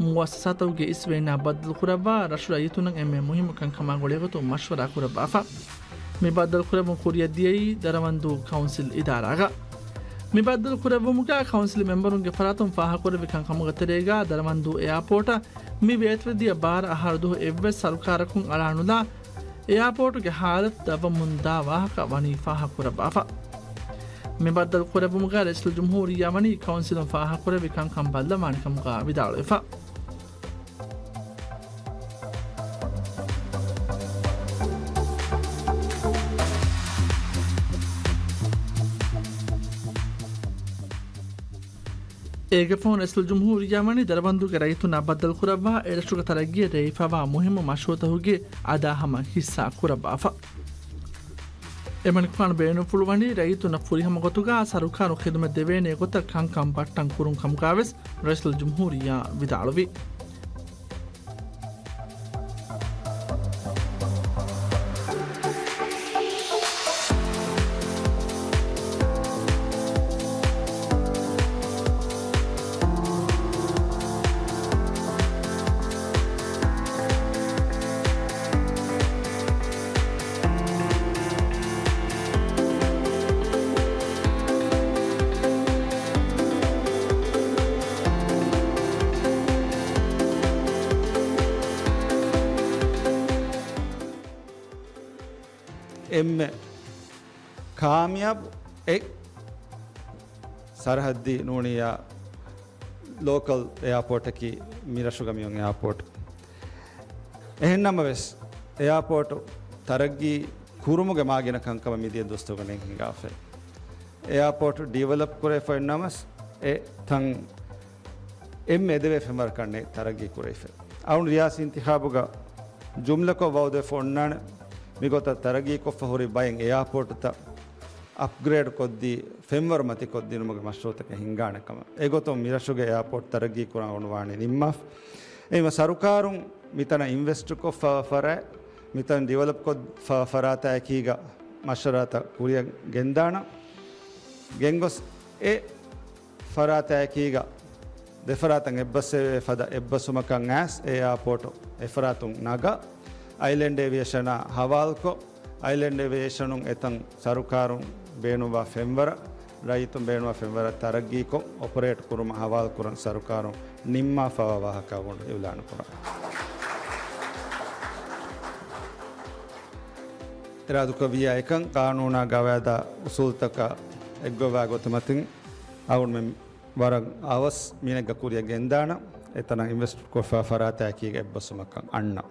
މުއައްސަސާތަކުގެ އިސްވެރިންނާ ބައްދަލުކުރައްވާ ރަށު ރައްޔިތުންނަށް އެންމެ މުހިއްމު ކަންކަމާ ގުޅޭގޮތުން މަޝްވަރާ ކުރައްވާފަ. މި ބައްދަލުކުރެއްވުން ކުރިއަށްދިޔައީ ދަރަވަންދޫ ކައުންސިލް އިދާރާގަ. މި ބައްދަލުކުރެއްވުމުގަ ކައުންސިލް މެމްބަރުންގެ ފަރާތުން ފާހަގަކުރެއްވި ކަންކަމުގެ ތެރޭގަ ދަރަވަންދޫ އެއާޕޯޓަށް މި ވޭތުވެދިޔަ ބާރަ އަހަރު ދުވަހު އެއްވެސް ސަރުކާރަކުން އަޅާނުލާ، އެއާޕޯޓުގެ ހާލަތު ދަށްވަމުންދާ ވާހަކަ ވަނީ ފާހަގަކުރައްވާފަ. މި ބައްދަލު ކުރެއްވުމުގަ ރައީސުލްޖުމްހޫރިއްޔާ ވަނީ ކައުންސިލުން ފާހަގަކުރެއްވި ކަންކަން ބައްލަވާނެ ކަމުގަ ވިދާޅުވެފަ. އޭގެ ފަހުން ރައީސުލްޖުމްހޫރިއްޔާ ވަނީ ދަރަވަންދޫގެ ރައްޔިތުންނާ ބައްދަލުކުރައްވާ، އެރަށުގެ ތަރައްގީއަށް ރޭވިފައިވާ މުހިއްމު މަޝްރޫއުތަކުގެ އަދާ ހަމަ ހިއްސާ ކުރައްވާފަ. އެމަނިކުފާނު ބޭނުންފުޅުވަނީ ރައްޔިތުންނަށް ފުރިހަމަ ގޮތުގަ ސަރުކާރުން ޚިދުމަތް ދެވޭނެ ގޮތަށް ކަންކަން ބައްޓަން ކުރުން ކަމުގަވެސް ރައީސުލްޖުމްހޫރިއްޔާ ވިދާޅުވި. އެންމެ ކާމިޔާބު އެއް ސަރަހައްދީ ނޫނިއްޔާ ލޯކަލް އެއާޕޯޓަކީ މިރަށުގަ މިއޮން އެއާޕޯޓް. އެހެންނަމަވެސް، އެއާޕޯޓު ތަރައްގީ ކުރުމުގެ މާގިނަ ކަންކަމަށް މިދިޔަ ދުވަސްތަކުގަ ނެތް ހިނގާފައި. އެއާޕޯޓް ޑިވެލޮޕް ކުރެވިފައި ނަމަސް، އެ ތަން އެންމެ އެދެވޭ ފެންވަރަކަށް ނެތް ތަރައްގީ ކުރެވިފައި. އަޅުގަނޑު ރިޔާސީ އިންތިޚާބުގަ ޖުމްލަކޮށް ވައުދުވެފަ އޮންނާނެ، މިގޮތަށް ތަރައްގީކޮށްފަ ހުރި ބައެއް އެއާޕޯޓުތައް އަޕްގްރޭޑް ކޮށްދީ، ފެންވަރު މަތިކޮށްދިނުމުގެ މަޝްރޫއުތަކެއް ހިންގާނެ ކަމަށް. އެގޮތުން މިރަށުގެ އެއާޕޯޓް ތަރައްގީ ކުރަން އޮނުވާނީ ނިންމާފަ. އެހެންވީމަ ސަރުކާރުން މިތަނަށް އިންވެސްޓް ކޮށްފަ ފަރާތް، މިތަން ޑިވެލޮޕް ކޮށްފަ ފަރާތާއެކީގަ މަޝްވަރާތައް ކުރިއަށް ގެންދާނަން. ގެންގޮސް އެ ފަރާތާއެކީގަ ދެފަރާތަށް އެއްބަސްވެވޭ ފަދަ އެއްބަސްވުމަކަށް އައިސް، އެ އެއާޕޯޓު އެފަރާތުން ނަގާ، އައިލެންޑް އޭވިއޭޝަނާ ހަވާލުކޮށް، އައިލެންޑް އޭވިއޭޝަނުން އެތަން ސަރުކާރުން ބޭނުންވާ ފެންވަރަށް، ރައްޔިތުން ބޭނުންވާ ފެންވަރަށް ތަރައްގީކޮށް، އޮޕަރޭޓް ކުރުމަށް ހަވާލުކުރަން ސަރުކާރުން ނިންމާފަވާ ވާހަކަ އަޅުގަނޑު އިއުލާނު ކުރަން. އިރާދުކުރެއްވިއްޔާ އެކަން ޤާނޫނާ ގަވާއިދާ އުސޫލުތަކާ އެއްގޮވާ ގޮތުމަތިން އަޅުގަނޑުމެން ވަރަށް އަވަސް މިނެއްގަ ކުރިއަށް ގެންދާނަން، އެތަނަށް އިންވެސްޓް ކޮށްފަ ފަރާތާއެކީގަ އެއްބަސްވުމަކަށް އަންނަން.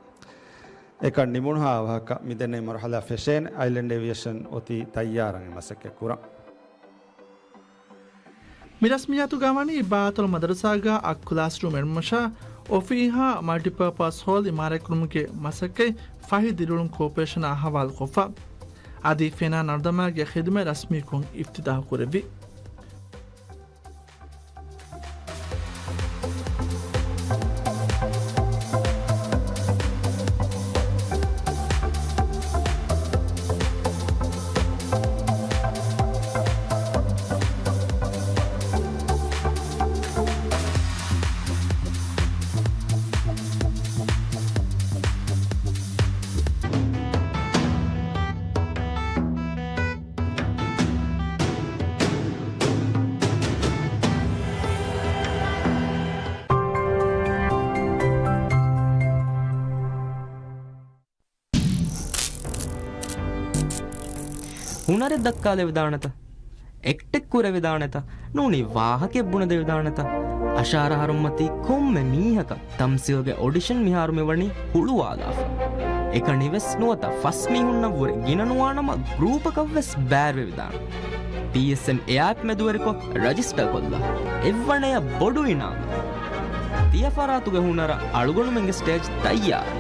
އެކަން ނިމުނުހާ ވާހަކަ މިދެންނެވި މަރުހަލާ ފެށޭނެ، އައިލެންޑް އޭވިއޭޝަން އޮތީ ތައްޔާރަށް އެ މަސައްކަތް ކުރަން. މި ރަސްމިއްޔާތުގަ ވަނީ ބާތޮޅު މަދަރުސާގަ އަށް ކްލާސްރޫމް އެޅުމަށާ، އޮފީހާ މަލްޓިޕާޕާސް ހޯލް އިމާރާތްކުރުމުގެ މަސައްކަތް ފަހި ދިރިއުޅުން ކޯޕަރޭޝަނާ ހަވާލުކޮށްފަ. އަދި ފެނާ ނަރުދަމާގެ ޚިދުމަތް ރަސްމީކޮށް އިފްތިތާޙު ކުރެއްވި. ހުނަރެއް ދައްކާލެވިދާނެތަ؟ އެކްޓެއް ކުރެވިދާނެތަ؟ ނޫނީ ވާހަކައެއް ބުނެދެވިދާނެތަ؟ އަށާރަ ހަރުމަތީ ކޮންމެ މީހަކަށް ތަމްސީލުގެ އޮޑިޝަން މިހާރު މިވަނީ ހުޅުވާލާފަ. އެކަނިވެސް ނުވަތަ ފަސް މީހުންނަށްވުރެ ގިނަނުވާނަމަ ގްރޫޕަކަށްވެސް ބައިވެރިވެވިދާނެ. ޕީއެސްއެމް އެ އާޕް މެދުވެރިކޮށް ރަޖިސްޓަރ ކޮށްލާ. އެއްވަނަޔަށް ބޮޑު އިނާމެއް. ތިޔަ ފަރާތުގެ ހުނަރަށް އަޅުގަނޑުމެންގެ ސްޓޭޖް ތައްޔާރު.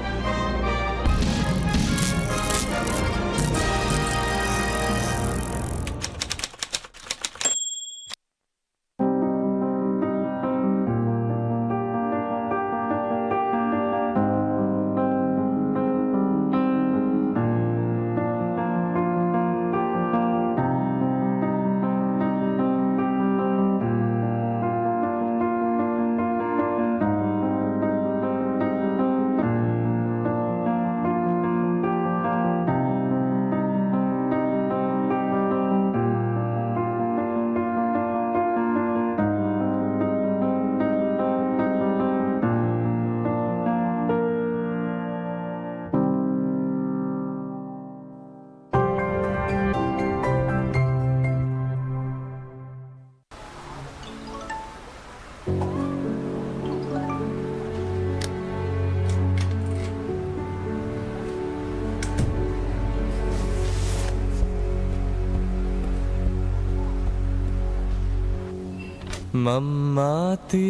މަންމާތީ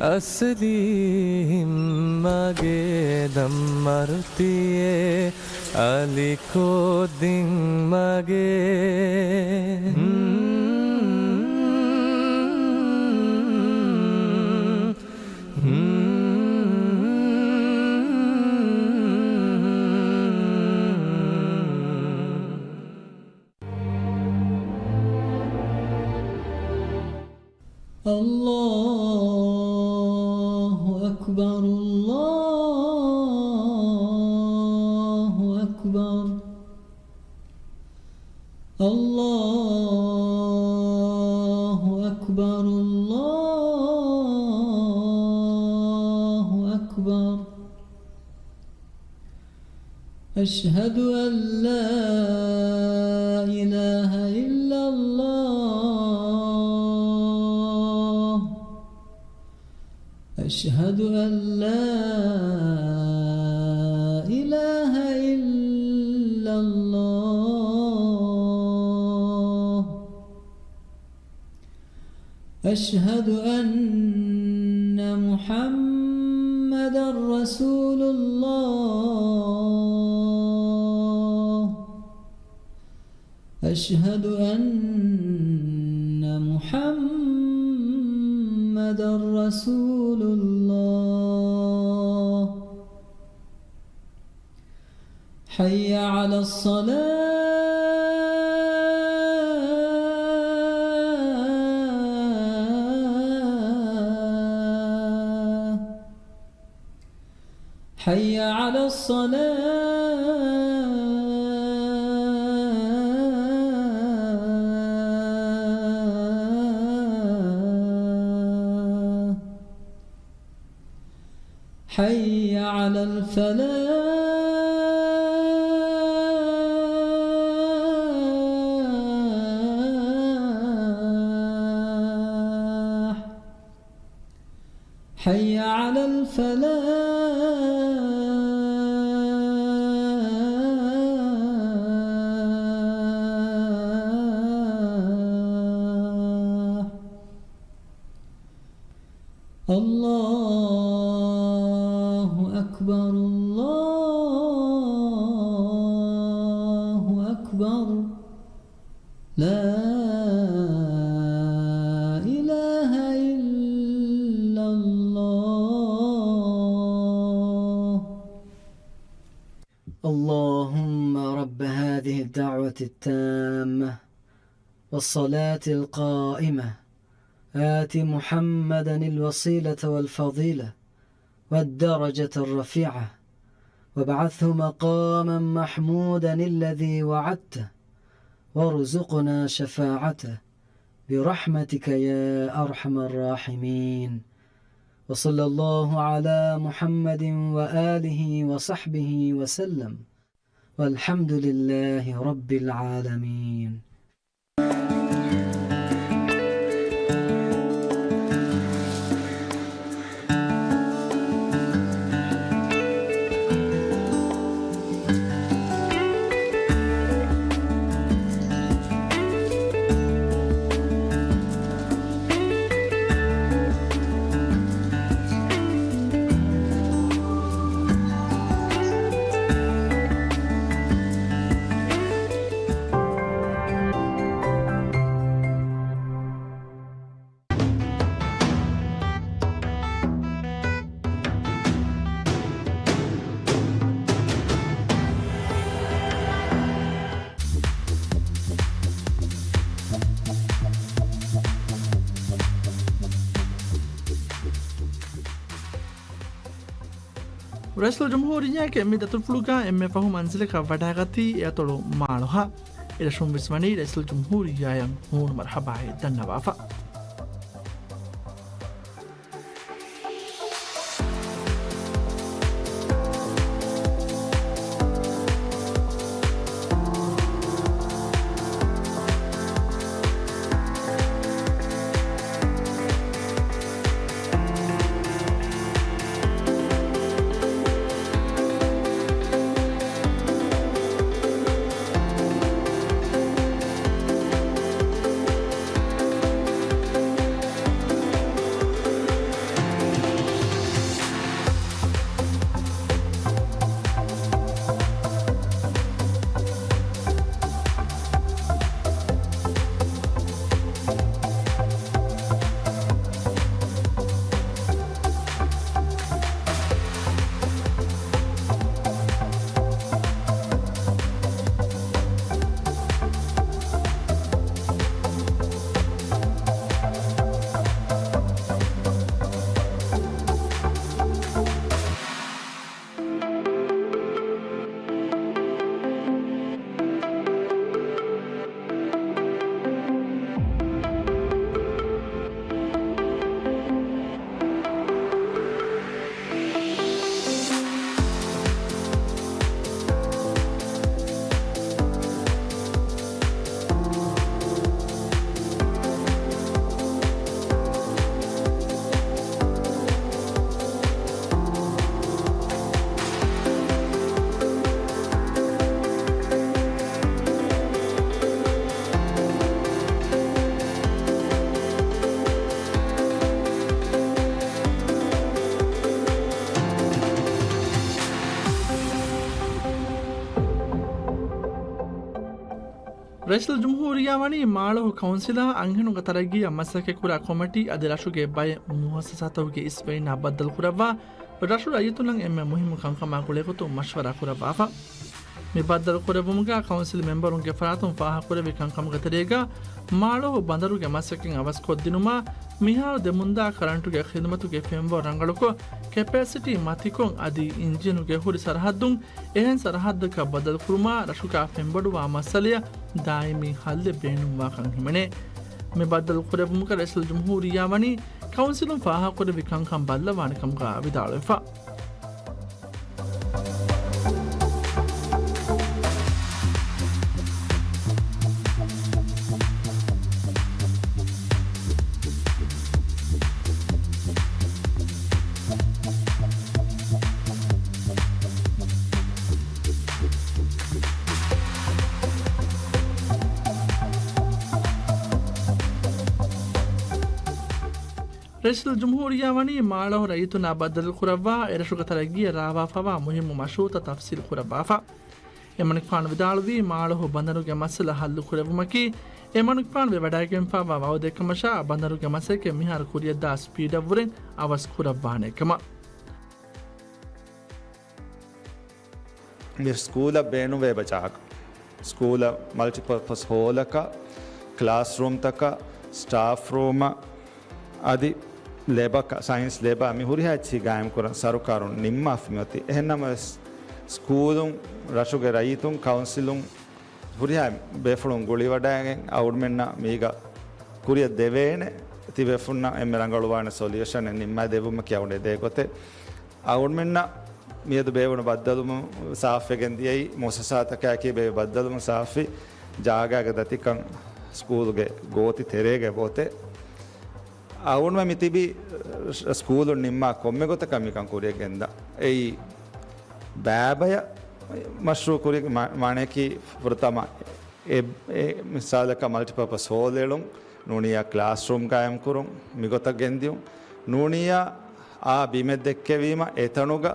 އަސްލީ މަގޭ ދަންމަރުތީއޭ އަލިކޯ ދިން މަގޭ. الله أكبر، الله أكبر، الله أكبر، الله أكبر. أشهد أن لا إله إلا الله. أشهد أن لا إله إلا الله. أشهد أن محمدا رسول الله. أشهد أن محمدا رسول الله. حي على الصلاة. حي على الصلاة. حي على الفلاح. حي على الفلاح. الله أكبر، الله أكبر. لا إله إلا الله. اللهم رب هذه الدعوة التامة والصلاة القائمة، آت محمدا الوسيلة والفضيلة والدرجة الرفيعة، وابعثه مقاما محمودا الذي وعدته، وارزقنا شفاعته برحمتك يا أرحم الراحمين. وصلى الله على محمد وآله وصحبه وسلم. والحمد لله رب العالمين. ރައީސުލްޖުމްހޫރިއްޔާގެ މި ދަތުރުފުޅުގަ އެންމެ ފަހު މަންޒިލަކަށް ވަޑައިގަތީ އެ އަތޮޅު މާޅޮހާ. އެ ދަށުން ވެސް ވަނީ ރައީސުލްޖުމްހޫރިއްޔާއަށް ހޫނު މަރުޙަބާއެއް ދަންނަވާފަ. ރައީސުލްޖުމްހޫރިއްޔާ ވަނީ މާޅޮހު ކައުންސިލާ އަންހެނުންގެ ތަރައްގީއަށް މަސައްކަތްކުރާ ކޮމިޓީ އަދި ރަށުގެ ބައެއް މުއައްސަސާތަކުގެ އިސްވެރިންނާ ބައްދަލުކުރައްވާ، ރަށު ރައްޔިތުންނަށް އެންމެ މުހިއްމު ކަންކަމާ ގުޅޭގޮތުން މަޝްވަރާ ކުރައްވާފަ. މި ބައްދަލުކުރެއްވުމުގަ ކައުންސިލް މެމްބަރުންގެ ފަރާތުން ފާހަގަކުރެއްވި ކަންކަމުގެ ތެރޭގަ، މާޅޮހު ބަނދަރުގެ މަސައްކަތް އަވަސްކޮށްދިނުމާ، މިހާރު ދެމުންދާ ކަރަންޓުގެ ޚިދުމަތުގެ ފެންވަރު ރަނގަޅުކޮށް، ކެޕޭސިޓީ މަތިކޮށް އަދި އިންޖީނުގެ ހުރި ސަރަހައްދުން އެހެން ސަރަހައްދަކަށް ބަދަލުކުރުމާ، ރަށުގަ ފެންބޮޑުވާ މައްސަލަޔަށް ދާއިމީ ހައްލެއް ބޭނުންވާކަން ހިމެނޭ. މި ބައްދަލު ކުރެއްވުމުގަ ރައީސުލްޖުމްހޫރިއްޔާ ވަނީ ކައުންސިލުން ފާހަގަކުރެއްވި ކަންކަން ބައްލަވާނެ ކަމުގަ ވިދާޅުވެފަ. ރައީސުލްޖުމްހޫރިއްޔާ ވަނީ މާޅޮހު ރައްޔިތުންނާ ބައްދަލުކުރައްވާ، އެރަށުގެ ތަރައްގީއަށް ރާވާފަވާ މުހިއްމު މަޝްރޫއުތައް ތަފްސީލު ކުރައްވާފަ. އެމަނިކުފާނު ވިދާޅުވީ، މާޅޮހު ބަނދަރުގެ މައްސަލަ ހައްލު ކުރެއްވުމަކީ، އެމަނިކުފާނު ވެވަޑައިގެންފާވާ ވައުދެއްކަމަށާ، ބަނދަރުގެ މަސައްކަތް މިހާރު ކުރިއަށްދާ ސްޕީޑަށްވުރެން އަވަސް ކުރައްވާނެ ކަމަށް. މި ސްކޫލަށް ބޭނުންވޭ އެބަ ޖާގަ. ސްކޫލަށް މަލްޓިޕަރޕަސް ހޯލަކަށް، ކްލާސްރޫމްތަކަށް، ސްޓާފް ރޫމަށް، އަދި ލެބަކަށް، ސައިންސް ލެބަށް މި ހުރިހާ އެއްޗިހި ގާއިމްކުރަން ސަރުކާރުން ނިންމާފަ މިއޮތީ. އެހެންނަމަވެސް، ސްކޫލުން، ރަށުގެ ރައްޔިތުން، ކައުންސިލުން، ހުރިހާ ބޭފުޅުން ގުޅިވަޑައިގެން އަޅުގަނޑުމެންނަށް މީގަ ކުރިއަށް ދެވޭނެ. ތި ބޭފުޅުންނަށް އެންމެ ރަނގަޅުވާނެ ސޮލިއުޝަނެއް ނިންމާދެއްވުމަކީ އަޅުގަނޑު އެދޭ ގޮތެއް. އަޅުގަނޑުމެންނަށް މިއަދު ބޭވުނު ބައްދަލުވުމުން ސާފްވެގެން ދިޔައީ، މުއައްސަސާތަކާއެކީ ބޭއްވި ބައްދަލުވުމުން ސާފްވި ޖާގާގެ ދަތިކަން، ސްކޫލުގެ ގޯތި ތެރޭގެ ގޯތެއް. އަޅުގަނޑުމެން މި ތިބީ ސްކޫލުން ނިންމާ ކޮންމެ ގޮތަކަށް މިކަން ކުރިއަށް ގެންދާ. އެއީ ބައިބަޔަށް މަޝްރޫއު ކުރި މަ-، މާނަޔަކީ ފުރަތަމަ އެ، އެ މިސާލަކަށް މަލްޓިޕަރޕަސް ހޯލް އެޅުން، ނޫނިއްޔާ ކްލާސްރޫމް ގާއިމްކުރުން، މިގޮތަށް ގެންދިޔުން. ނޫނިއްޔާ އާ ބިމެއް ދެއްކެވީމަ، އެތަނުގަ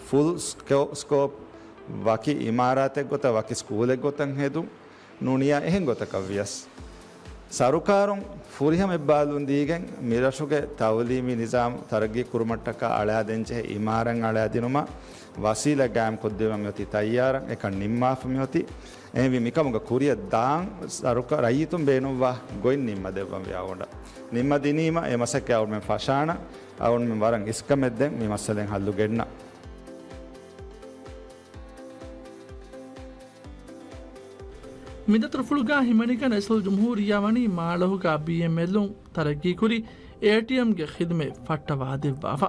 ފުލް ސްކޯ-، ސްކޯޕް ވަކި އިމާރާތެއް ގޮތަށް، ވަކި ސްކޫލެއް ގޮތަށް ހެދުން. ނޫނިއްޔާ އެހެން ގޮތަކަށް ވިޔަސް، ސަރުކާރުން ފުރިހަމަ އެއްބާލުން ދީގެން މިރަށުގެ ތައުލީމީ ނިޒާމް ތަރައްގީ ކުރުމަށްޓަކާ އަޅާދޭންޖެހޭ އިމާރާތް އަޅާދިނުމަށް ވަސީލަތް ގާއިމްކޮށްދިނުމަށް މިއޮތީ ތައްޔާރަށް. އެކަން ނިންމާފަ މިއޮތީ. އެހެންވީ މިކަމުގަ ކުރިއަށް ދާން ސަރުކާ-، ރައްޔިތުން ބޭނުންވާ ގޮތް ނިންމަދެއްވަން ވި އަޅުގަނޑަށް. ނިންމަދިނީމަ އެ މަސައްކަތް އަޅުގަނޑުމެން ފަށާނަން. އަޅުގަނޑުމެން ވަރަށް އިސްކަމެއް ދޭން މި މައްސަލައިން ހައްލު ގެންނަން. މި ދަތުރުފުޅުގަ ހިމެނިގެން ރައީސުލްޖުމްހޫރިއްޔާ ވަނީ މާޅޮހުގަ ބީއެމްއެލުން ތަރައްގީކުރި އޭޓީއެމްގެ ޚިދުމަތް ފައްޓަވާދެއްވާފަ.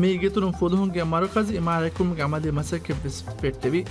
މީގެ އިތުރުން ފުލުހުންގެ މަރުކަޒު އިމާރާތްކުރުމުގެ އަމަލީ މަސައްކަތްވެސް ފެއްޓެވި.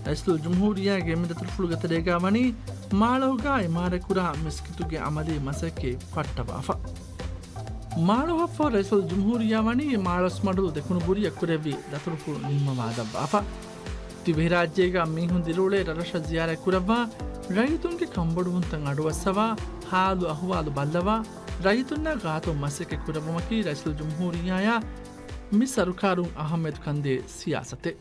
ރައީސުލްޖުމްހޫރިއްޔާގެ މި ދަތުރުފުޅުގެ ތެރޭގަ ވަނީ މާޅޮހުގަ އިމާރާތްކުރާ މިސްކިތުގެ އަމަލީ މަސައްކަތް ފައްޓަވާފަ. މާޅޮހަށްފަހު ރައީސުލްޖުމްހޫރިއްޔާ ވަނީ މާޅޮސްމަޑުލު ދެކުނުބުރިއަށް ކުރެއްވި ދަތުރުފުޅު ނިންމަވާލައްވާފަ. ދިވެހިރާއްޖޭގަ މީހުން ދިރިއުޅޭ ރަށްރަށަށް ޒިޔާރަތް ކުރައްވާ، ރައްޔިތުންގެ ކަންބޮޑުވުންތައް އަޑުއައްސަވާ، ހާލު އަހުވާލު ބައްލަވާ، ރައްޔިތުންނާ ގާތުން މަސައްކަތް ކުރެއްވުމަކީ ރައީސުލްޖުމްހޫރިއްޔާއާ މި ސަރުކާރުން އަހައްމިޔަތު ކަންދޭ ސިޔާސަތެއް.